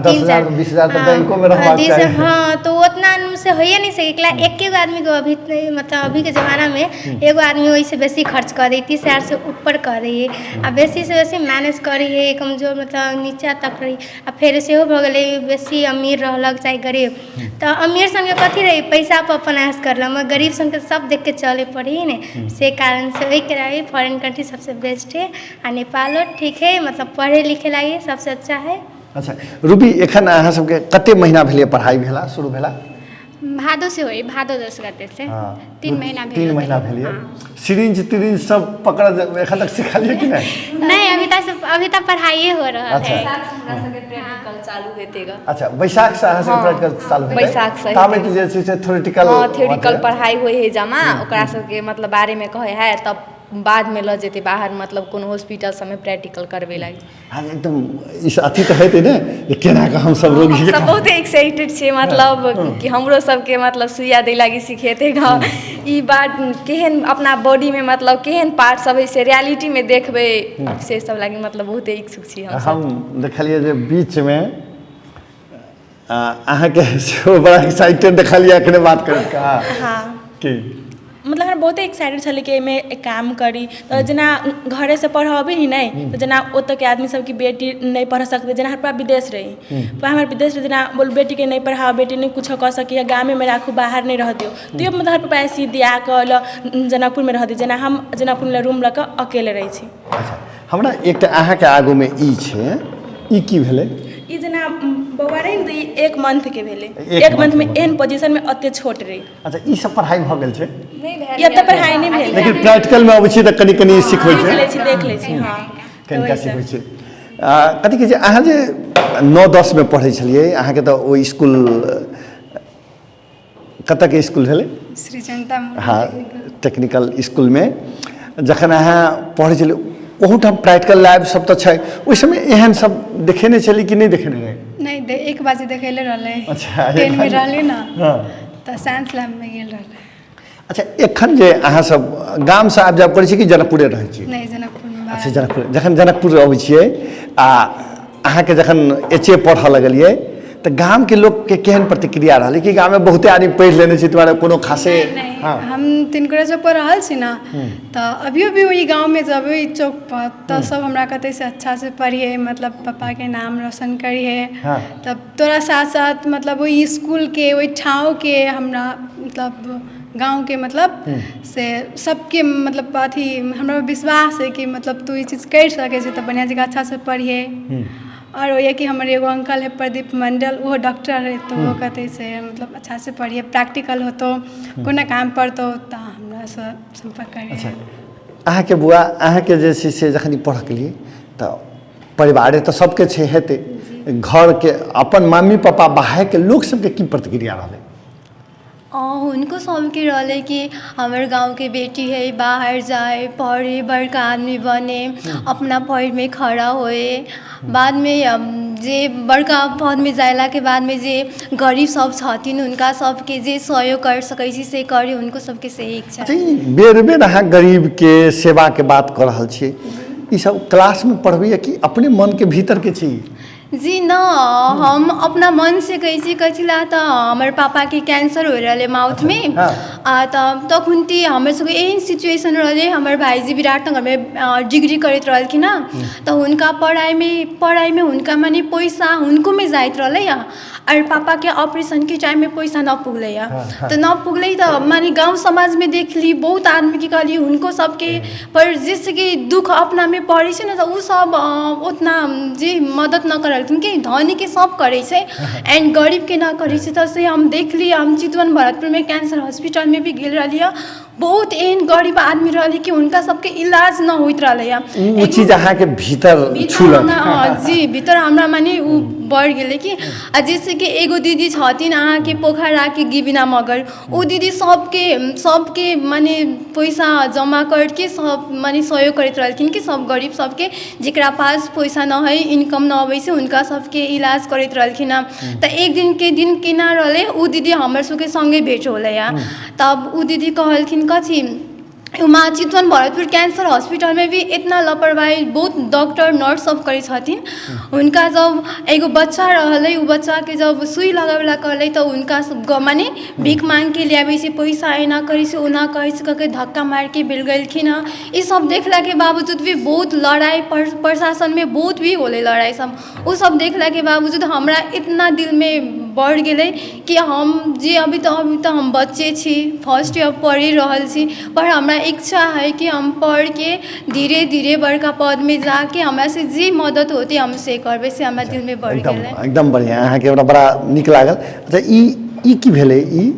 10,000 20,000 तऽ बैंको में रहबाक चाही। हाँ, तो उतना से होइए नहीं सकै, एके गो आदमी को अभी मतलब अभीके जमानामे एगो आदमी ओहिसँ बेसी खर्च कऽ दै, 30,000 से ऊपर कऽ दै है, आ बेसीसँ बेसी मैनेज करै है कमजोर मतलब नीचा तक रही। आ फेर सेहो भऽ गेलै बेसी अमीर रहलक चाहे गरीब, तऽ अमीर सभके कथी रहै, पैसा पर अपन ऐश करलक, मगर गरीब सभके सब देखके चलै पड़ै है ने, से कारणसँ ओहिके लागि फॉरेन कंट्री सबसँ बेस्ट है। आ नेपालो ठीक है, मतलब पढ़े लिखे लागि सबसँ अच्छा है। अच्छा रूबी, एखन अहाँ सबके कते महीना भेलै पढ़ाइ भेला शुरू भेला? भादो से होई, भादो 10 गते से। 3 महीना भेल। 3 महीना भेल। सिरिंज तिरिंज सब पकड़ एखन तक सिखलियै कि नहि? नहीं, अभी तक पढ़ाई हो रहा है। हमरा सबके प्रैक्टिकल चालू हेतै ग। अच्छा, बैसाख से अहाँ सबके प्रैक्टिकल चालू हेतै? बैसाख से। ताबे जे छै से थ्योरेटिकल। हाँ, थ्योरेटिकल पढ़ाई होइ है जमा, ओकरा सबके मतलब बारे में कहै है, तब बाद में लऽ जेतै बाहर, मतलब कोनो हॉस्पिटल सबमे प्रैक्टिकल करबै लागि। हाँ, एकदम इस अथी तऽ हेतै ने जे केना कऽ हमसब रोगी। सब बहुत एक्साइटेड छियै, मतलब कि हमरो सबके मतलब सुइया दै लागि सिखेतै ग, ई बात केहन अपना बॉडीमे मतलब केहन पार्ट सब है से रियलिटीमे देखबै, से सब लागि मतलब बहुत इच्छुक छी हम। हम देखलियै जे बीचमे अहाँके सेहो बड़ा एक्साइटेड देखलियै अखने बात करैत। हाँ की मतलब हमरा बहुते एक्साइटेड छलै कि एहिमे काम करी, तऽ जेना घरेसँ पढ़ऽ ही नहि, तऽ जेना ओतऽके आदमी सब कि बेटी नहि पढ़ सकतै, जेना हमर पापा विदेश रही, पापा हमर विदेश रही, जेना बोल बेटीके नहि पढ़ाउ, बेटी नहि कुछो कऽ सकैए, गामेमे राखू, बाहर नहि रह दियौ, तैयो मतलब हमर पापा ऐसे दिया कऽ जनकपुरमे रह दियौ, जेना हम जनकपुरमे रूम लऽ कऽ अकेले रहै छी। अच्छा, हमरा एकटा अहाँके आगूमे ई छै, ई की भेलै? ई जेना बौआ रहै ने तऽ ई 1 मंथ के भेलै, 1 मंथ में एहन पोजीशन में अते छोट रहै। अच्छा, ई सब पढ़ाई भऽ गेल छै? ई अब तक पढ़ाई नहि भेल, लेकिन प्रैक्टिकल में अबै छी तऽ कनि कनि सिखबै छै, देख लै छी। हाँ, कनिका सिखबै छै। कथी कहै छै, अहाँ जे 9-10 में पढ़ै छलियै, अहाँके तऽ ओ स्कूल कतऽके स्कूल भेलै? श्री जनता। हाँ, टेक्निकल स्कूलमे जखन अहाँ पढ़ै छलियै, ओहूठाम प्रैक्टिकल लैब सब तऽ छै, ओहि समय एहन सब देखेने छली कि नहि देखेने रहै? नहि, एक बाजी देखेले रहलै। अच्छा, 10 में रहलै ने तऽ साइंस लैबमे गेल रहलै। अच्छा, एखन जे अहाँ सब गामसँ आबि जाब करै छी कि जनकपुरे रहै छी? नहि, जनकपुरमे। अच्छा, जनकपुर। जखन जनकपुर अबै छियै आ अहाँके जखन एच ए पढ़ऽ लगलियै तऽ गामके लोकके केहन प्रतिक्रिया रहलै कि गाममे बहुते आदमी पढ़ि लेने छै दुआरे कोनो खासे? नहि, हम तिनकोरा चौक पर रहल छी ने, तऽ अभियो भी ओहि गाँवमे जेबै चौक पर तऽ सब हमरा कहतै से अच्छासँ पढ़िहे, मतलब पप्पाके नाम रोशन करिहे। तब तोरा साथ साथ मतलब ओहि इसकुलके, ओहि ठाँवके, हमरा मतलब गाँवके, मतलब से सबके मतलब अथी हमरा विश्वास है कि मतलब तू ई चीज करि सकै छी, तऽ बढ़िआँ जकाँ अच्छासँ पढ़िहे। आओर होइए कि हमर एगो अंकल है प्रदीप मंडल, ओहो डॉक्टर है, तऽ ओहो कहतै से मतलब अच्छासँ पढ़िहे, प्रैक्टिकल होतौ, कोनो काम पड़तौ तऽ हमरासँ सम्पर्क करिहे। अच्छा, अहाँके बुआ, अहाँके जे छै से जखन ई पढ़ऽ लिए तऽ परिवारे तऽ सबके छै हेतै, घरके अपन मम्मी पापा बाहरके लोक सबके की प्रतिक्रिया रहलै? हुनको सबके रहलै कि हमर गाँवके बेटी है, बाहर जाय, पढ़े, बड़का आदमी बने, अपना पैरमे खड़ा होए। बादमे जे बड़का पदमे जाइलाके बादमे जे गरीब सब छथिन हुनका सबके जे सहयोग कर सकै छी से करी, हुनको सबके से इच्छा। अच्छा, ई बेर बेर अहाँ गरीबके सेवाके बात कऽ रहल छियै, ई सब क्लासमे पढ़बैया कि अपने मनके भीतरके छी? जी न, हम अपना मनसँ कहै छी। कथी ला तऽ हमर पापाके कैंसर होइ रहलै माउथमे, आ तऽ तखुनती हमर सबके एहन सिचुएशन रहलै। हमर भाइजी विराटनगरमे डिग्री करैत रहलखिन हँ, तऽ हुनका पढ़ाइमे हुनका मने पैसा हुनकोमे जाइत रहलै, आओर पापाके ऑपरेशनके टाइममे पैसा न पुगलै। तऽ न पुगलै तऽ माने गाँव समाजमे देखली बहुत आदमीके, कहली हुनको सबके, पर जैसे कि दुःख अपनामे पड़ै छै ने, तऽ ओ सब उतना जे मदद न करलखिन कि धनीके सब करै छै एंड गरीबके न करै छै। तऽ से हम देखली। हम चितवन भरतपुरमे कैंसर हॉस्पिटलमे भी गेल रहली हँ, बहुत एहन गरीब आदमी रहलै कि हुनका सबके इलाज न होइत रहलै। ओ चीज अहाँके भीतर छुलक? जी, भीतर हमरा माने ओ बढ़ि गेलै कि आ जैसे कि एगो दीदी छथिन अहाँके पोखराके गिबिना मगर, ओ दीदी सबके सबके माने पैसा जमा करके सब माने सहयोग करैत रहलखिन कि सब गरीब सबके, जेकरा पास पैसा न है, इनकम न अबै छै, हुनका सबके इलाज करैत रहलखिन हँ। तऽ एक दिनके दिन केना रहलै, ओ दीदी हमर सबके सँगे भेट होलै। तब ओ दीदी कहलखिन कथी, वहाँ चितवन भरतपुर कैंसर हॉस्पिटलमे भी इतना लापरवाही बहुत डॉक्टर नर्स सब करै छथिन। हुनका जब एगो बच्चा रहलै, ओ बच्चाके जब सुइ लगाबैला कहलै तऽ हुनका सब माने भीख माँगिके ले आबै छै पैसा, एना करै छै, ओना करै छै कऽ के धक्का मारिके भेल गेलखिन हँ। ई सब देखलाके बावजूद भी बहुत लड़ाइ प्रशासनमे बहुत भी होलै लड़ाइ सब। ओ सब देखलाके बावजूद हमरा इतना दिलमे बढ़ि गेलै कि हम जे अभी तऽ हम बच्चे छी, फर्स्ट ईयर पढ़ि रहल छी, पर हमरा इच्छा है कि हम पढ़िके धीरे धीरे बड़का पदमे जाके हमरा से जे मदद होतै हम से करबै, से हमरा दिलमे बढ़ि गेलै। एकदम बढ़िआँ, अहाँके हमरा बड़ा नीक लागल। अच्छा, ई ई की भेलै? ई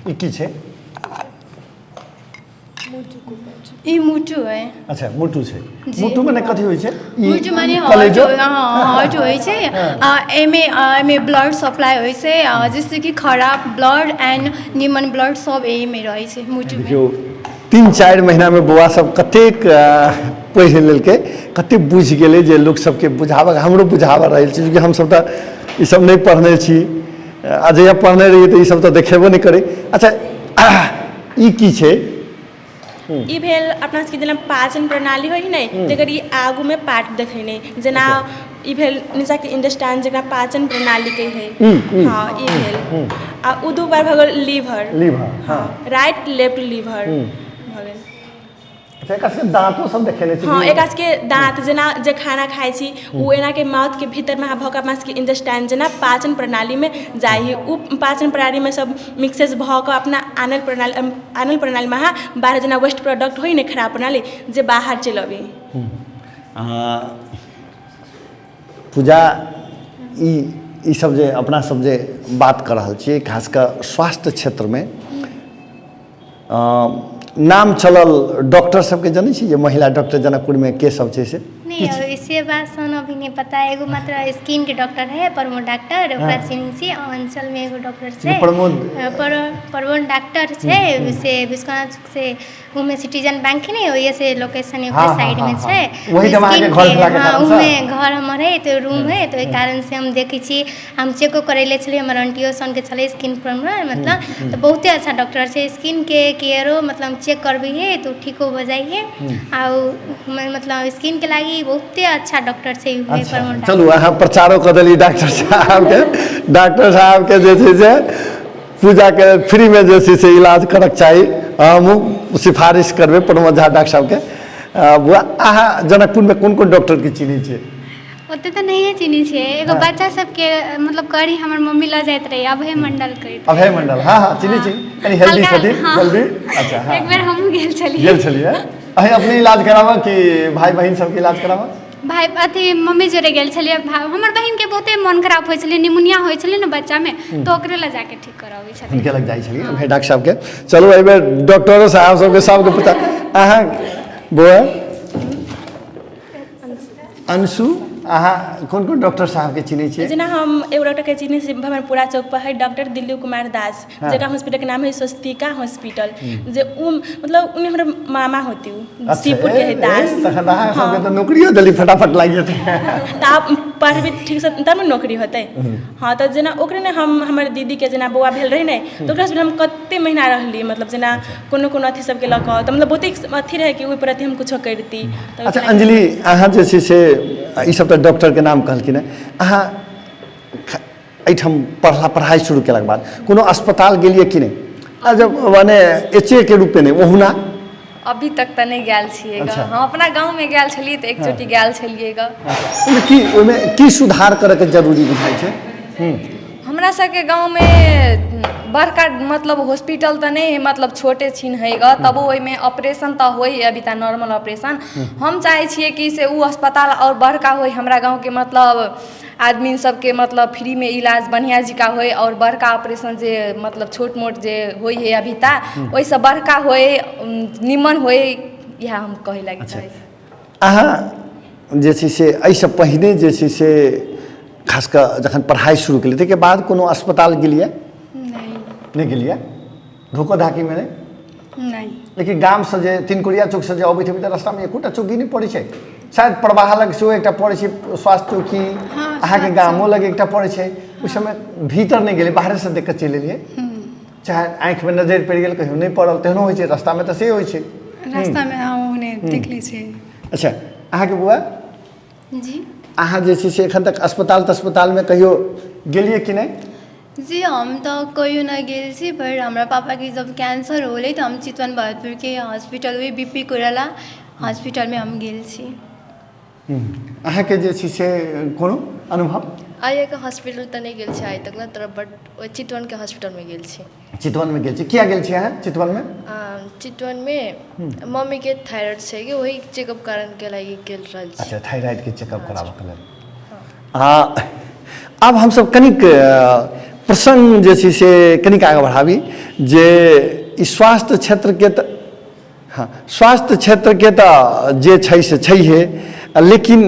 ई की छै? ई मुटु है। अच्छा, मुटु छै। मुटु मने कथी होइ छै? मुटु माने हार्ट, हार्ट होइ छै। एहिमे एहिमे ब्लड सप्लाई होइ छै, जैसे कि खराब ब्लड एंड निमन ब्लड सब एहिमे रहै छै मुटुमे। देखियौ, 3-4 महीनामे बौआ सब कतेक पढ़ि लेलकै, कतेक बुझि गेलै जे लोक सबके बुझाबऽ, हमरो बुझाबऽ रहल छै कि हमसब तऽ ईसब नहि पढ़ने छी, आ जहिया पढ़ने रहियै तऽ ईसब तऽ देखेबो नहि करै। अच्छा, ई की छै? ई भेल अपना सबके जेना पाचन प्रणाली होइ ने, तकर ई आगूमे पार्ट देखेने। जेना ई भेल नीचाके इंटेस्टाइन, जेकरा पाचन प्रणाली कहै। हँ, ई भेल आ ओ दू बार भऽ गेल लीवर। लीवर, हँ। राइट लेफ्ट लीवर भऽ गेल। अच्छा, एकरा सबके दाँतो सब देखेने छै? हँ, एकरा सबके दाँत, जेना जे खाना खाइ छी ओ एनाके माउथके भीतरमे भऽ कऽ अपना सबके इंटेस्टाइन, जेना पाचन प्रणालीमे जाइ हइ। ओ पाचन प्रणालीमे सब मिक्सेस भऽ कऽ अपना आनल प्रणालीमे अहाँ बाहर जेना वेस्ट प्रोडक्ट होइ ने, खराब प्रणाली जे बाहर चलि अबै। पूजा, ई ई सब जे अपना सब जे बात कऽ रहल छियै, खास कऽ स्वास्थ्य क्षेत्रमे नाम चलल डॉक्टर सबके जनै छी जे महिला डॉक्टर जनकपुरमे के सब छै से? नहीं, इसे बात सन अभी नहीं पता। एगो मात्र स्किन के डॉक्टर है प्रमोद डॉक्टर, ओकरा चिन्है छी। अंचल में एगो डॉक्टर छै। प्रमोद। प्रमोद डॉक्टर छै से विश्वनाथ से उमे सिटीजन बैंक है ने, ओहि से लोकेशन ओकरे साइड में छै। ओही जमा स्किन अहाँके घर के भेलाके हाँ। कारणसँ? उमे घर हमर है तऽ रूम है, तऽ ओहि कारण से हम देखै छी। हम चेको करैले छलियै, हमर आंटियो सनके छलै स्किन प्रॉब्लम, मतलब तऽ बहुते अच्छा डॉक्टर छै। स्किन के केयरो मतलब चेक करबै है तऽ ठीको भऽ जाइ है। आ मतलब स्किन के लागि लागि बहुते अच्छा डॉक्टर छै उहे अच्छा प्रमोद। चलू, अहाँ प्रचारो कऽ देली डॉक्टर साहबके। डॉक्टर साहबके जे छै से पूजाके फ्रीमे जे छै से इलाज करक चाही। हमहूँ सिफारिश करबै प्रमोद झा डॉक्टर साहबके। बौआ, अहाँ जनकपुरमे कोन कोन डॉक्टरके चिन्है छियै? ओते तऽ नहिए चिन्है छियै। एगो बच्चा सबके मतलब करी हमर मम्मी लऽ जाइत रहै, अभय मंडल कहैत। अभय मंडल, हँ हँ, चिन्है छी। कनि हेल्दी छथिन। हेल्दी, अच्छा, हँ। एक बेर हमहूँ गेल छलियै। गेल छलियै। अहीं अपने इलाज कराबऽ कि भाय बहिन सबके इलाज कराबऽ? भाय अथी मम्मी जोड़े गेल छलियै। हमर बहिनके बहुते मोन खराब होइ छलै, निमोनिया होइ छलै ने बच्चामे, तऽ ओकरे लऽ जाके ठीक कराबै छलियै। हुनके लग जाइ छलियै, अभय डॉक्टर साहबके। चलू, एहिबेर डॉक्टरो साहब सबके सबके पता। अहाँ बौआ अंशु, अहाँ कोन कोन डॉक्टर साहबके चिन्है छियै? जेना हम एगो डॉक्टरके चिन्है छी, भमरपुरा चौक पर है डॉक्टर दिलीप कुमार दास, जकरा हॉस्पिटलके नाम है स्वस्तिका हॉस्पिटल, जे उ मतलब उन्हें हमरा मामा होती उ शिवपुरके है दास। तखन अहाँ सबके तऽ नौकरियो जल्दी फटाफट लागि जेतै। तऽ आब पढ़बै ठीकसँ तब ने नौकरी होतै। हँ, तऽ जेना ओकरे ने हम हमर दीदीके जेना बौआ भेल रहै ने, तऽ ओकरा हम कते महीना रहली, मतलब जेना कोनो कोनो अथी सबके लऽ कऽ, तऽ मतलब बहुते अथी रहै कि ओहि प्रति हम कुछो करिती। अच्छा अंजलि, अहाँ जे छै से ईसब तऽ डॉक्टरके नाम कहलखिन हेँ। अहाँ एहिठाम पढ़ला पढ़ाइ शुरू केलाके बाद कोनो अस्पताल गेलियै कि नहि? आ जब माने एच ए के रूपमे नहि, ओहुना? अभी तक तऽ नहि गेल छियै ग। हम अपना गाँवमे गेल छलियै तऽ एकचोटि गेल छलियै ग। ओहिमे की सुधार करैके जरूरी बुझाइ छै? हमरा सबके गाँवमे बड़का मतलब हॉस्पिटल तऽ नहि है, मतलब छोटे छिन है ग, तबो ओहिमे ऑपरेशन तऽ होइ है अभी तऽ नॉर्मल ऑपरेशन। हम चाहै छियै कि से ओ अस्पताल आओर बड़का होइ, हमरा गाँवके मतलब आदमी सबके मतलब फ्रीमे इलाज बढ़िआँ जकाँ होइ, आओर बड़का ऑपरेशन जे मतलब छोट मोट जे होइ है अभी तऽ ओहिसँ बड़का होइ, निमन होइ, इएह हम कहै लागि चाहै छी। अहाँ जे छै से एहिसँ पहिने जे छै से खास कऽ जखन पढ़ाइ शुरू केलियै ताहिके बाद कोनो अस्पताल गेलियै? नहि। नहि गेलियै? धोखो धाकीमे नहि? नहि। लेकिन गामसँ जे तिनकुरिया चौकसँ जे अबैत हेबै तऽ रास्तामे एकोटा चौकी नहि पड़ै छै? शायद प्रवाह लग सेहो एकटा पड़ै छै स्वास्थ्य चौकी। अहाँके गामो लग एकटा पड़ै छै। ओहि समय भीतर नहि गेलियै, बाहरेसँ देख कऽ चलि एलियै? चाहे आँखिमे नजरि पड़ि गेल, कहियो नहि पड़ल, तेहनो होइ छै रास्तामे, तऽ से होइ छै। रास्तामे हँ, ओहने देख लै छियै। अच्छा, अहाँके बौआ जी? अहाँ जे छै से एखन तक अस्पताल तस्पतालमे कहियो गेलियै कि नहि? जी, हम तऽ कहियो नहि गेल छी, पर हमरा पापाके जब कैंसर होलै तऽ हम चितवन भरतपुरके हॉस्पिटल, वही बी पी कोइराला हॉस्पिटलमे हम गेल छी। अहाँके जे छै से कोनो अनुभव? आइके हॉस्पिटल तऽ नहि गेल छी आइ तक ने, तर बट ओहि चितवनके हॉस्पिटलमे गेल छी। चितवनमे गेल छी। किया गेल छी अहाँ चितवनमे? चितवनमे मम्मीके थायराइड छै कि, वही चेकअप कारणके लागि गेल रहल छी। अच्छा, थायराइडके चेकअप कराबऽके लेल। आब हमसब कनिक प्रसङ्ग जे छै से कनिक आगाँ बढ़ाबी जे ई स्वास्थ्य क्षेत्रके तऽ, हँ, स्वास्थ्य क्षेत्रके तऽ जे छै से छैहे, लेकिन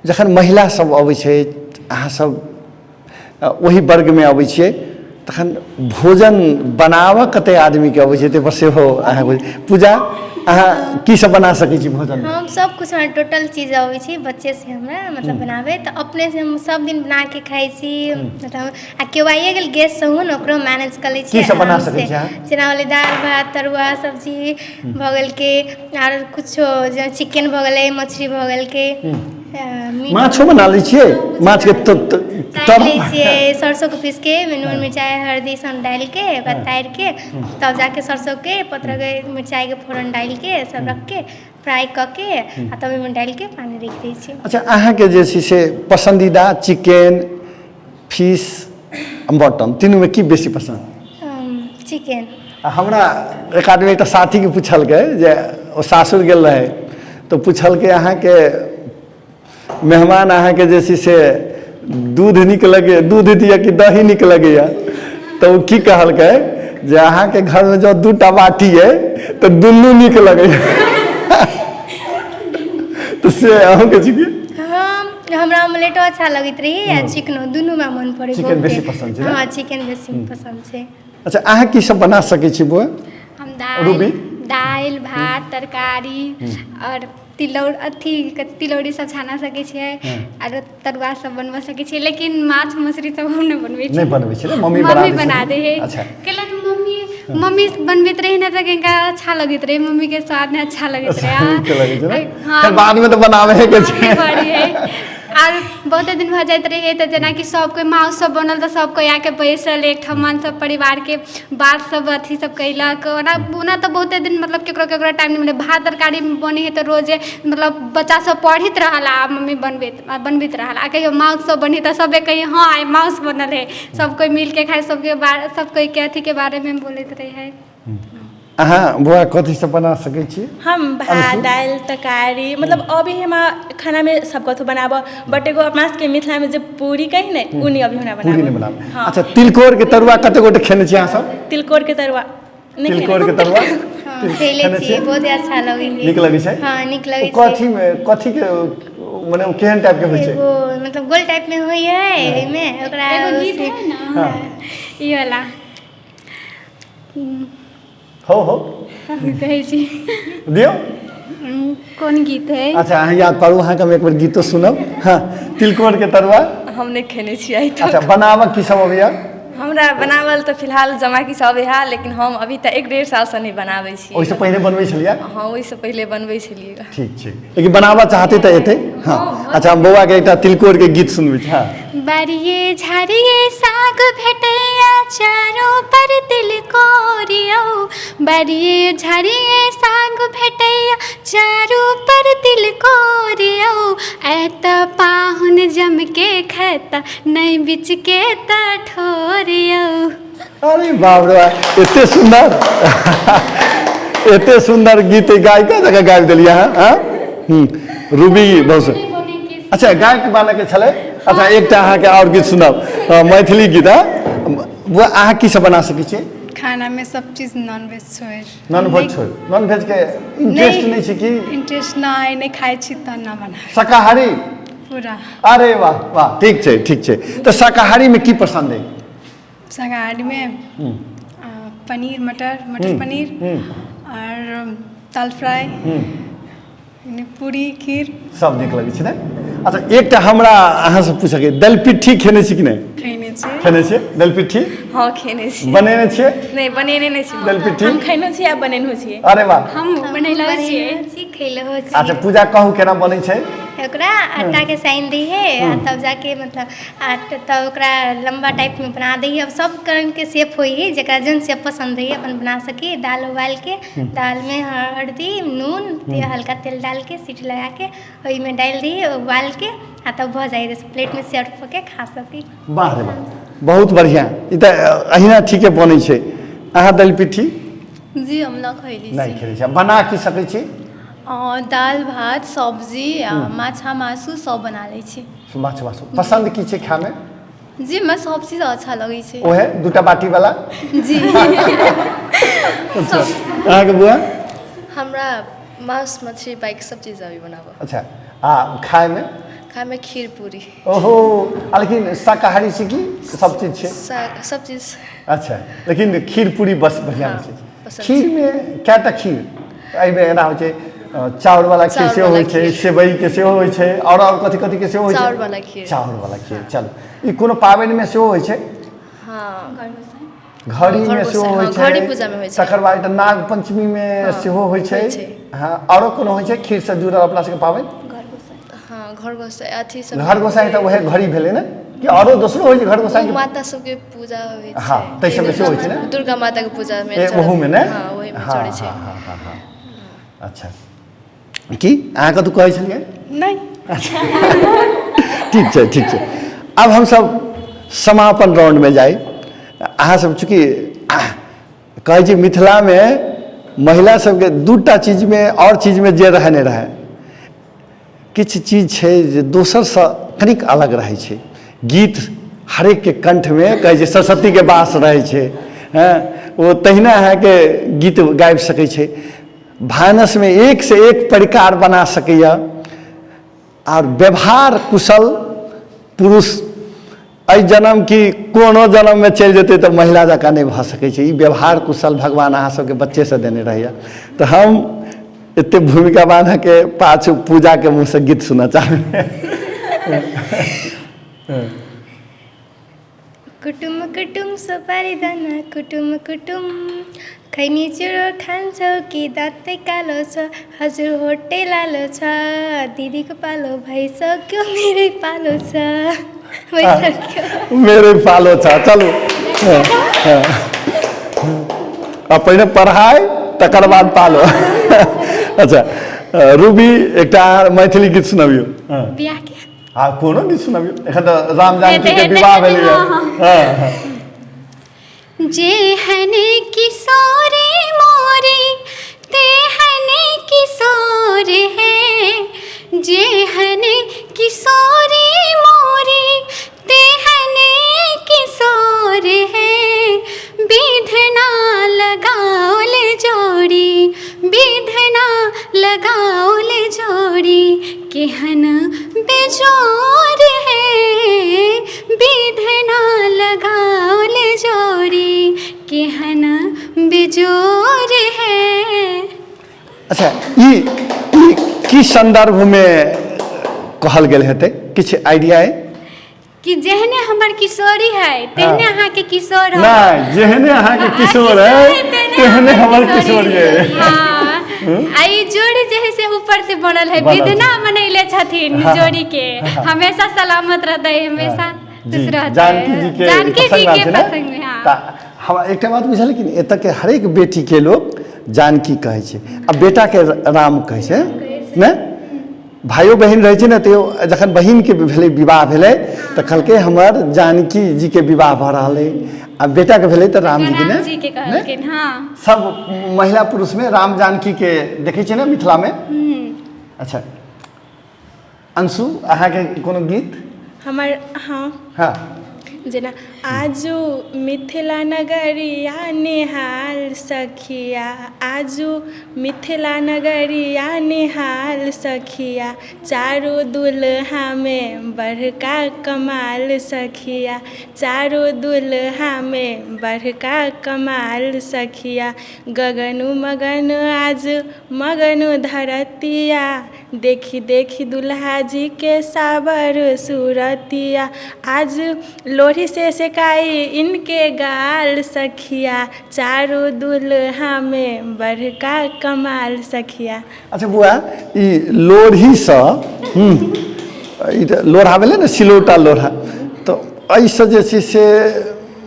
जखन महिला सब अबै छै, अहाँ सब ओहि वर्गमे अबै छियै, तखन भोजन बनाबऽ कते आदमीके अबै छै, ताहिपर सेहो अहाँ पूजा, अहाँ की सब बना सकै छी भोजन? हम सब कुछ, हमरा टोटल चीज अबै छै। बच्चे से हमरा मतलब बनाबै तऽ अपने से हम सब दिन बनाके खाइ छी, मतलब आ केओ आइए गेल गेस्ट सेहो ने, ओकरो मैनेज कऽ लै की छियै सब बना आरामसँ। सकै छी अहाँ? जेना होलै दालि भात तरुआ सब्जी भऽ गेल के, आर कुछो, जेना चिकन भऽ गेलै, मछली भऽ गेल के, मीट। माछो बना लै छियै? माछके तारि लै छियै, सरसोके पीस के ओहिमे नून मिरचाइ हरदी सब डालि के ओकरा तारि के, तब जाके सरसोके पत्र मिरचाइके फोरन डालि के सब रख के फ्राई कऽ के आ तब ओहिमे डालि के पानि राखि दै छियै। अच्छा, अहाँके जे छै से पसन्दीदा चिकन, फिश, मटन तीनूमे की बेसी पसन्द? चिकन। आ हमरा एक आदमी, एकटा साथीके पुछलकै जे ओ सासुर गेल रहै तऽ पुछलकै, अहाँके मेहमान अहाँके जे छै से दूध नीक लगैए, दूध दिअ कि दही नीक लगैए? तऽ ओ की कहलकै जे अहाँके घरमे जँ दूटा बाटी अइ तऽ दुनू नीक लगैए। तऽ से अहूँके छी की? हम हमरा ऑमलेटो अच्छा लगैत रही आ चिकनो, दुनू हमरा मन पड़ै। चिकन बेसी पसन्द छै ने? हँ, चिकन बेसी पसन्द छै। अच्छा, अहाँ की सब बना सकै छी बौआ? हम दालि रूबी? दालि भात तरकारी आओर तिलौर अथी तिलौरी सब छाना सकै छियै आरो तरुआ सब बनबऽ सकै छियै लेकिन माछ मछली सब हम नहि बनबै छियै। नहि बनबै छियै मम्मी बना मम्मी बना दै है। अच्छा। कैला मम्मी मम्मी बनबैत रहै ने तऽ कनिका अच्छा लगैत रहै, मम्मीके स्वाद ने अच्छा लगैत रहै। हाँ, बादमे तऽ बनाबै के छै। आर बहुते दिन भऽ जाइत रहै तऽ जेनाकि सब कोइ माउस सब बनल तऽ सब कोइ आके बैसल एकठमन सब परिवारके बात सब अथी सब कयलक। ओना ओना तऽ बहुते दिन मतलब केकरो केकरो टाइम नहि मिलै, भात तरकारी बनै हइ तऽ रोजे मतलब बच्चा सब पढ़ैत रहल आ मम्मी बनबैत बनबैत रहल। आ कहियो माउस सब बनै तऽ सबे कहियै हँ आइ माउस बनल हइ, सब कोइ मिलके खाइ, सबके बारे सब कोइके अथीके बारेमे बोलैत रहै। अहाँ बौआ कथी सब बना सकै छी? हम भात दालि तरकारी, मतलब अभी हमरा खानामे सब कथु बनाबऽ, बट एगो अपना सबके मिथिलामे जे पूरी कही ने ओ नहि अभी हमरा बनाबऽ। पूरी नहि बनाबऽ। हाँ। अच्छा, तिलकोर के तरुआ कते गोटे खेने छी अहाँ सब? तिलकोर के तरुआ नहि। तिलकोर के तरुआ खेले छी, बहुत अच्छा लगै छै। नीक लगै छै? हां, नीक लगै छै। कथी मे कथी के मने ओ केहन टाइप के होइ छै? एगो मतलब गोल टाइप में होइ है, एहिमे ओकरा एगो गीत है ना ई वाला हो हो कहै छी दियौ कोन गीत है? अच्छा, अहाँ याद पारू, अहाँके हम एक बेर गीतो सुनब। हाँ, तिलकोर के तरुआ हम नहि खेने छी आइ तक। अच्छा, बनाबऽ की सब अबैया? हमरा बनावल तऽ फिलहाल जमा की सब अबैया, लेकिन हम अभी तऽ 1-1.5 सालसँ नहि बनाबै छी। ओहिसँ पहिने बनबै छलियै? हँ, ओहिसँ पहिले बनबै छलियै। ठीक छै, लेकिन बनाबऽ चाहते तऽ एतै। हाँ, अच्छा, हम बौआके एकटा तिलकोर के गीत सुनबै छी। हाँ। बारिये झाड़िये साग भेटैया चारो पर तिलकोरियौ, बारिये झाड़िये साग भेटैया चारो पर तिलकोरियौ, ऐ तऽ पाहुन जमके खैता नहि बिचके तऽ ठोरियौ। अरे बाप रे बाप, एते सुंदर एते सुंदर गीत गायिका जकाँ गाबि देलियै अहाँ। रूबी बहुत अच्छा गायक बनऽके छलै। अच्छा, एकटा अहाँके आओर गीत सुनब, मैथिली गीत। हाँ, अहाँ की सब बना सकै छियै? खानामे सब चीज नॉनवेज छोड़ि। नॉनवेज छोड़ि? नॉनवेज के इंटरेस्ट नहि छै की? इंटरेस्ट नहि, नहि खाइ छी तऽ ना बना। शाकाहारी पूरा। अरे वाह वाह, ठीक छै ठीक छै। तऽ शाकाहारीमे की पसन्द अइ? शाकाहारीमे पनीर, मटर, मटर पनीर आओर दाल फ्राई, पूरी, खीर सब नीक लगै छै ने? अच्छा, एकटा हमरा अहाँसँ पूछऽके, दलपिट्ठी खेने छी कि नहि? खेने छी। खेने छियै दलपिट्ठी? हँ, खेने छी। बनेने छियै? नहि, बनेने नहि छी। दलपिट्ठी हम खेने छी आ बनेने छियै। अरे वाह, हम बनेलो छियै। खेलो छी। अच्छा पूजा, कहू केना बनै छै? ओकरा आटाके सानि दै हइ आ तब जाके मतलब आटा तब ओकरा लम्बा टाइपमे बना दै हइ। अब सब रङ्गके शेप होइ हइ, जकरा जेहन शेप पसन्द हइ अपन बना सकी। दालि उबालिके दालिमे हरदी, नून, हल्का तेल डालिके सीटी लगाके ओहिमे डालि दी, उबालिके आ तब भऽ जाइ हइ। प्लेटमे सर्व कऽ के खा सकी। वाह रे वाह, बहुत बढ़िआँ। ई तऽ अहिना ठीके बनै छै। अहाँ दालि पिट्ठी? जी, हम न खैली। नहि खेलै छी? बना की सकै छी? दालि भात सब्जी आ माछा मासु सब बना लै छी। माछ मासु पसन्द की छै खायमे? जी, हमरा सब चीज अच्छा लगै छै। ओहे दूटा बाटी वाला? जी। अच्छा, अहाँके बुआ? हमरा मांस मछली बाइक सब चीज अभी बनाबऽ। अच्छा, आ खायमे? खायमे खीर पूरी। ओहो, आ लेकिन शाकाहारी छी कि सब चीज छै? सब चीज। अच्छा, लेकिन खीर पूरी बस बढ़िआँ छै। खीरमे कएटा खीर? एहिमे एना होइ छै, चाउर वाला खीर सेहो होइ छै, सेवई के सेहो होइ छै, आओर आओर कथी कथी के सेहो होइ छै? चाउर वाला खीर। चाउर वाला खीर। चल, ई कोनो पाबनिमे सेहो होइ छै? हँ, घड़ीमे सेहो होइ छै, घड़ी पूजामे होइ छै। तकर बाद एकटा नाग पंचमीमे सेहो होइ छै। हँ, आओरो कोनो होइ छै खीरसँ जुड़ल अपना सबके पाबनि? हँ, घर गोसाइ अथी सब। घर गोसाइ तऽ उएह घड़ी भेलै ने, कि औरो दोसरो होइ छै घर गोसाइ? माता सबके पूजा होइ छै। हँ, ताहि सबमे सेहो होइ छै ने? दुर्गा माताके पूजामे। ओहूमे ने? हँ, ओहिमे चढ़ै छै। हँ हँ हँ। अच्छा, की अहाँ कतहु कहै छलियै? नहि। अच्छा, ठीक छै ठीक छै। आब हमसब समापन राउंडमे जाइ। अहाँसब चूँकि कहै छी मिथिलामे महिला सबके दूटा चीजमे आओर चीजमे जे रहै नहि रहै, किछु चीज छै जे दोसरसँ कनिक अलग रहै छै। गीत हरेकके कण्ठमे कहै छै सरस्वतीके वास रहै छै। हँ, ओ तहिना अहाँके गीत गाबि सकै छै, भानसमे एकसँ एक परिकार बना सकैए, आओर व्यवहार कुशल पुरुष एहि जन्म की कोनो जन्ममे चलि जेतै तऽ महिला जकाँ नहि भऽ सकै छै। ई व्यवहार कुशल भगवान अहाँ सबके बच्चेसँ देने रहैया। तऽ हम एते भूमिका बान्हके पाछू पूजाके मुँहसँ गीत सुनऽ चाहबै। कुटुम कुटुम सुपारी दाना कुटुम कुटुम, खैनी चुरो खान्छौ कि दाँतै कालो छ, हजुर होटै लालो छ, दिदीको पालो भइसक्यो मेरै पालो छ, भइसक्यो मेरै पालो छ। चलू आ पहिने पढ़ाइ तकर बाद पालो। अच्छा रूबी, एकटा मैथिली गीत सुनबियौ। बियाहके? हाँ, कोनो गीत सुनबियौ। एखन तऽ राम जानकी के विवाह भेलैया। हाँ। जेहन किशोरी मोरी तेहन किशोर है, जेहन किशोरी मोरी तेहन किशोर है, विधना लगाओल जोड़ी, विधना लगाओल जोड़ी, केहन बेजोर है, विधना लगाओल जोड़ी, केहन बेजोर है। अच्छा, ई की संदर्भमे कहल गेल हेतै? किछु आइडिया है? कि जेहने हमर किशोरी है तेहने अहाँके किशोर है। नहीं, जेहने अहाँके किशोर है तेहने हमर किशोरी है। हाँ, आ ई जोड़ी जे है से ऊपर से बनल है, विधना बनैले छथिन जोड़ी के, हमेशा सलामत रहतै, हमेशा खुश रहतै। जानकी जी के प्रसंग में। हाँ, हमरा एकटा बात बुझल कि एतऽ के हरेक बेटी के लोग जानकी कहै छै आ बेटा के राम कहै छै ने। भाइयो बहिन रहै छै ने, तऽ जखन बहिनके भेलै विवाह भेलै तऽ कहलकै हमर जानकी जी के विवाह भऽ रहल है, आ बेटाके भेलै तऽ राम जी के ने, जी के कहलखिन। हाँ, सब महिला पुरुषमे राम जानकी के देखै छियै ने मिथिलामे। अच्छा अंशु, अहाँके कोनो गीत? हमर हाँ हाँ, जेना आजू मिथिला नगरिया निहाल सखिया, आजू मिथिला नगरिया निहाल सखिया, चारू दुल्हा में बड़का कमाल सखिया, चारू दुल्हा में बड़का कमाल सखिया, गगनु मगन आज मगनु धरतिया, देखी देखी दुल्हा जी के साबर सूरतिया, आज लोढ़ी से सेकाई इनके गाल सखिया, चारू दुल्हा में बड़का कमाल सखिया। अच्छा बुआ, ई लोढ़ीसँ ई लोढ़ा भेलै ने, सिलौटा लोढ़ा, तऽ एहिसँ जे छै से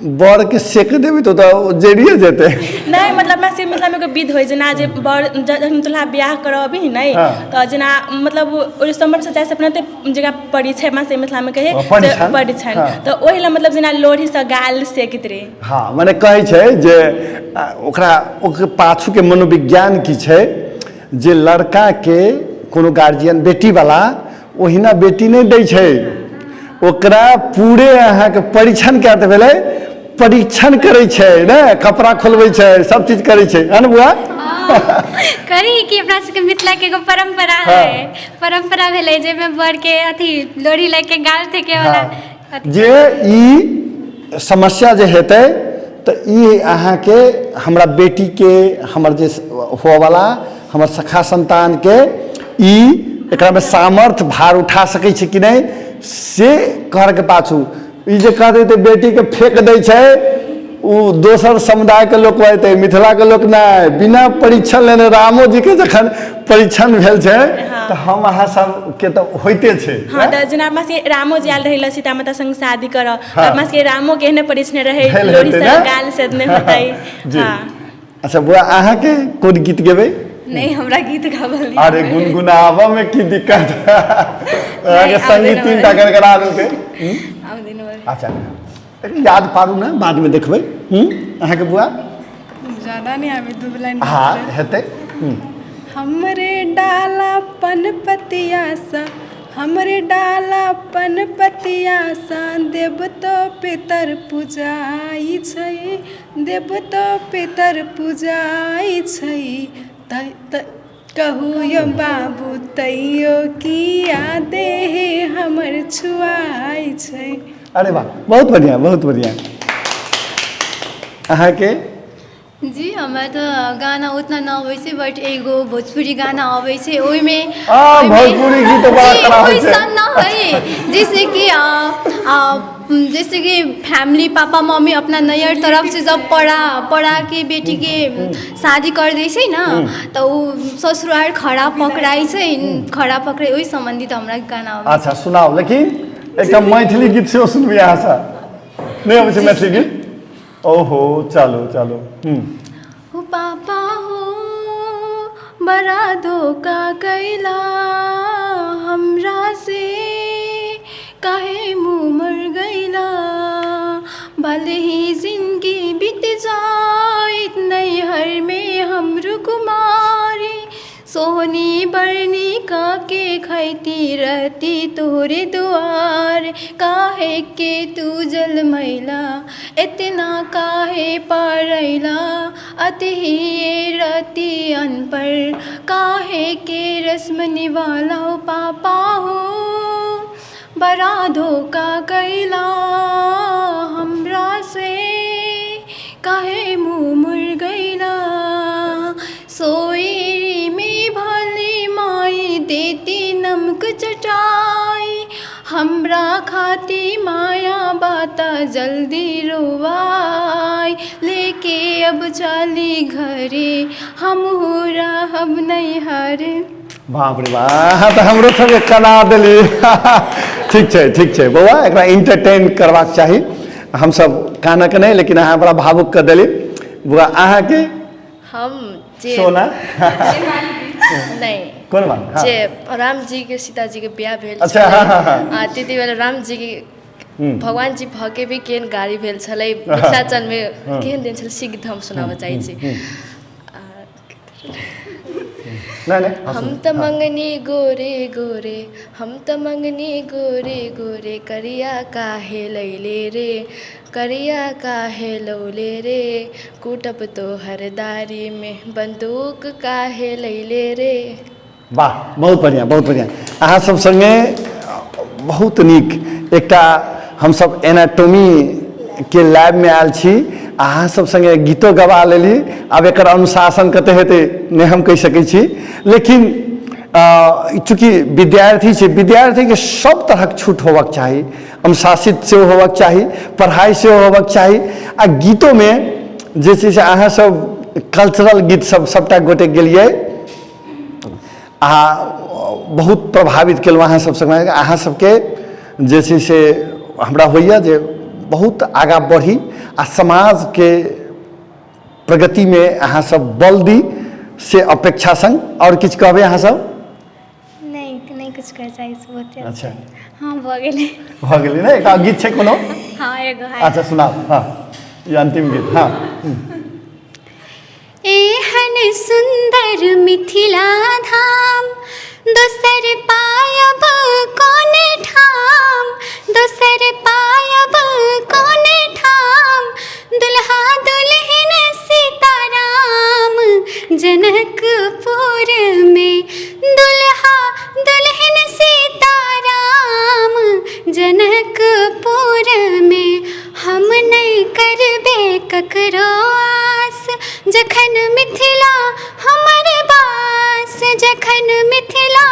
बरके सेक देबै तऽ जरिए जेतै। नहि, मतलब हमरा सबके मिथिलामे एगो विध होइ जेना जे बर जखन दुल्हा बियाह करबही नहि तऽ जेना मतलब ओहि समर से जाइ से अपना जकरा परिछै हमरा सबके मिथिलामे कहै परिछन, तऽ ओहि लए मतलब जेना लोढ़ीसँ गाल सेकैत रहै। हाँ, मने कहै छै जे ओकरा ओकर पाछूके मनोविज्ञान की छै जे लड़काके कोनो गार्जियन बेटीवला ओहिना बेटी नहि दै छै, ओकरा पूरे अहाँके परीक्षण कए तऽ भेलै, परीक्षण करै छै ने, कपड़ा खोलबै छै, सब चीज करै छै, है ने बुआ? करी कि अपना सबके मिथिला के एगो परंपरा है, परंपरा भेलै जाहिमे बर के अथी लोढ़ी लए के गाल फेके वाला। जे ई समस्या जे हेतै तऽ ई अहाँके हमरा बेटीके, हमर जे होवला हमर सखा संतानके ई एकरामे सामर्थ्य भार उठा सकै छै कि नहि से करके पाछू ई जे कह देतै बेटीके फेंक दै छै, ओ दोसर समुदायके लोक कहतै, मिथिलाके लोक नहि। बिना परीक्षण लेने रामो जीके जखन परीक्षण भेल छै तऽ हम अहाँ सबके तऽ होइते छै। हाँ, तऽ जेना अपना सबके रामो जी आयल रहै सीता माता संग शादी करऽ, अपना सबके रामो के एहने परीक्षण रहै, लोढ़ी से गाल से नहि होतै। हाँ। अच्छा बुआ, अहाँके कोन गीत गेबै? नहीं, हमरा गीत गाबल नहीं। अरे गुनगुनाबऽ में की दिक्कत? अहाँके संगीत तीन टा गड़गड़ा देलकै। अच्छा याद पारू ने, बाद में देखबै। अहाँके बुआ? ज्यादा नहीं आबे, दू लाइन। हाँ हेतै। हमरे डाला पनपतिया सा, हमरे डाला पनपतिया सा, देवतो पितर पूजाइ छै, देवतो पितर पूजाइ छै, कहू यौ बाबू तैयो किया देह हमर छुआइ छै। अरे वाह, बहुत बढ़िया, बहुत बढ़िया। अहाँके? जी, हमरा तऽ गाना उतना न अबै छै, बट एगो भोजपुरी गाना अबै छै, ओहिमे भोजपुरी गीत बड़ा खराब होइ छै। न है, जैसे कि जैसे कि फैमिली पापा मम्मी अपना नैहर तरफ से जब पढ़ा पढ़ा के बेटी के शादी कर दै छै न, तऽ ओ ससुरार खड़ा पकड़ाइ छै, खड़ा पकड़ाइ, ओहि सम्बन्धित हमरा गाना अबै। अच्छा सुनाउ, लेकिन एकटा मैथिली गीत सेहो सुनबै अहाँसँ। नहि अबै छै मैथिली गीत? ओहो, चलू चलू। हो पापा हो, बड़ा धोखा कैला हमरा से, काहे मुँह मर गैला, भले ही जिंदगी बीत जाइत नैहर में हमरो कुमारी, सोहनी बरनी काके खैती रहती तोहरे दुआर, काहे के तू जलमैला इतना काहे पड़ैला, अतही रति अनपढ़ काहे के रस्म निभाला, पापा हो बड़ा धोखा कैला हमरा से, काहे मुँह मुड़ गैला, सोई में भले माई देती नमक चटाई, हमरा खाती माया बाता जल्दी रोवाई, लेके अब चली घरे हम रहब नैहरे। बाप रे बाप, तऽ हमरो सबके कना देली। ठीक छै, ठीक छै बौआ, एकरा इंटरटेन करबाक चाही। हमसब कानक नहि, लेकिन अहाँ बड़ा भावुक कऽ देली। बौआ अहाँके? हम जे सोना नहि, कोन बात? जे राम जी के सीता जी के बियाह भेल। अच्छा, हाँ, हाँ, हाँ। आ तिति बेला राम जी के भगवान जी भऽ के भी केहन गाड़ी भेल छलै मिथिलाञ्चल में, केहन दिन छलै, से गीत हम सुनाबऽ चाहै छी। नहि। हम तऽ मंगनी गोरे गोरे, हम तऽ मंगनी गोरे गोरे, करिया काहे लैले रे, करिया काहे लौले रे, कूटब तोहर दारी में बंदूक काहे लैले रे। वाह, बहुत बढ़िया, बहुत बढ़िया। अहाँ सब संगे बहुत नीक एकटा हमसब एनाटोमी के लैब में आयल छी, अहाँ सब संगे गीतो गवा लेली। आब एकर अनुशासन कते हेतै नहि हम कहि सकै छी, लेकिन चूँकि विद्यार्थी छै, विद्यार्थीके सब तरहक छूट होबाक चाही, अनुशासित सेहो होबाक चाही, पढ़ाइ सेहो होबाक चाही, आ गीतोमे जे छै से अहाँ सब कल्चरल गीत सब सबटा गोटे गेलियै आ बहुत प्रभावित केलहुँ अहाँ सब संगे। अहाँ सबके जे छै से हमरा होइए जे बहुत आगाँ बढ़ी आ समाजके प्रगतिमे अहाँ सब बल दी, से अपेक्षा संग। आओर किछु कहबै अहाँ सब? नहि, नहि किछु कहै चाहै छी, बहुते अच्छा। हाँ, भऽ गेलै। भऽ गेलै ने? एकटा गीत छै कोनो? हाँ, एगो है। अच्छा सुनाउ। हाँ, ई अंतिम गीत। हाँ। एहन सुन्दर मिथिला धाम दोसर पायब कोन ठाम, दोसर पायब कोन ठाम, दुल्हा दुल्हिन सीताराम जनकपुर में, दुल्हा दुल्हिन सीताराम जनकपुर में, हम नहि करबे ककरो आस, जखन मिथिला हमर बास, जखन मिथिला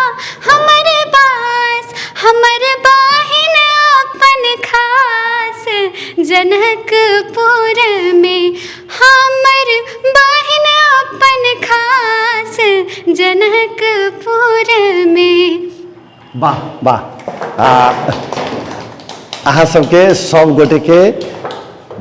हमर बास, हमर बहिन अपन खास जनकपुर में, हमर बहिन अपन खास जनकपुर में। वाह वाह। अहाँ सबके सब गोटे के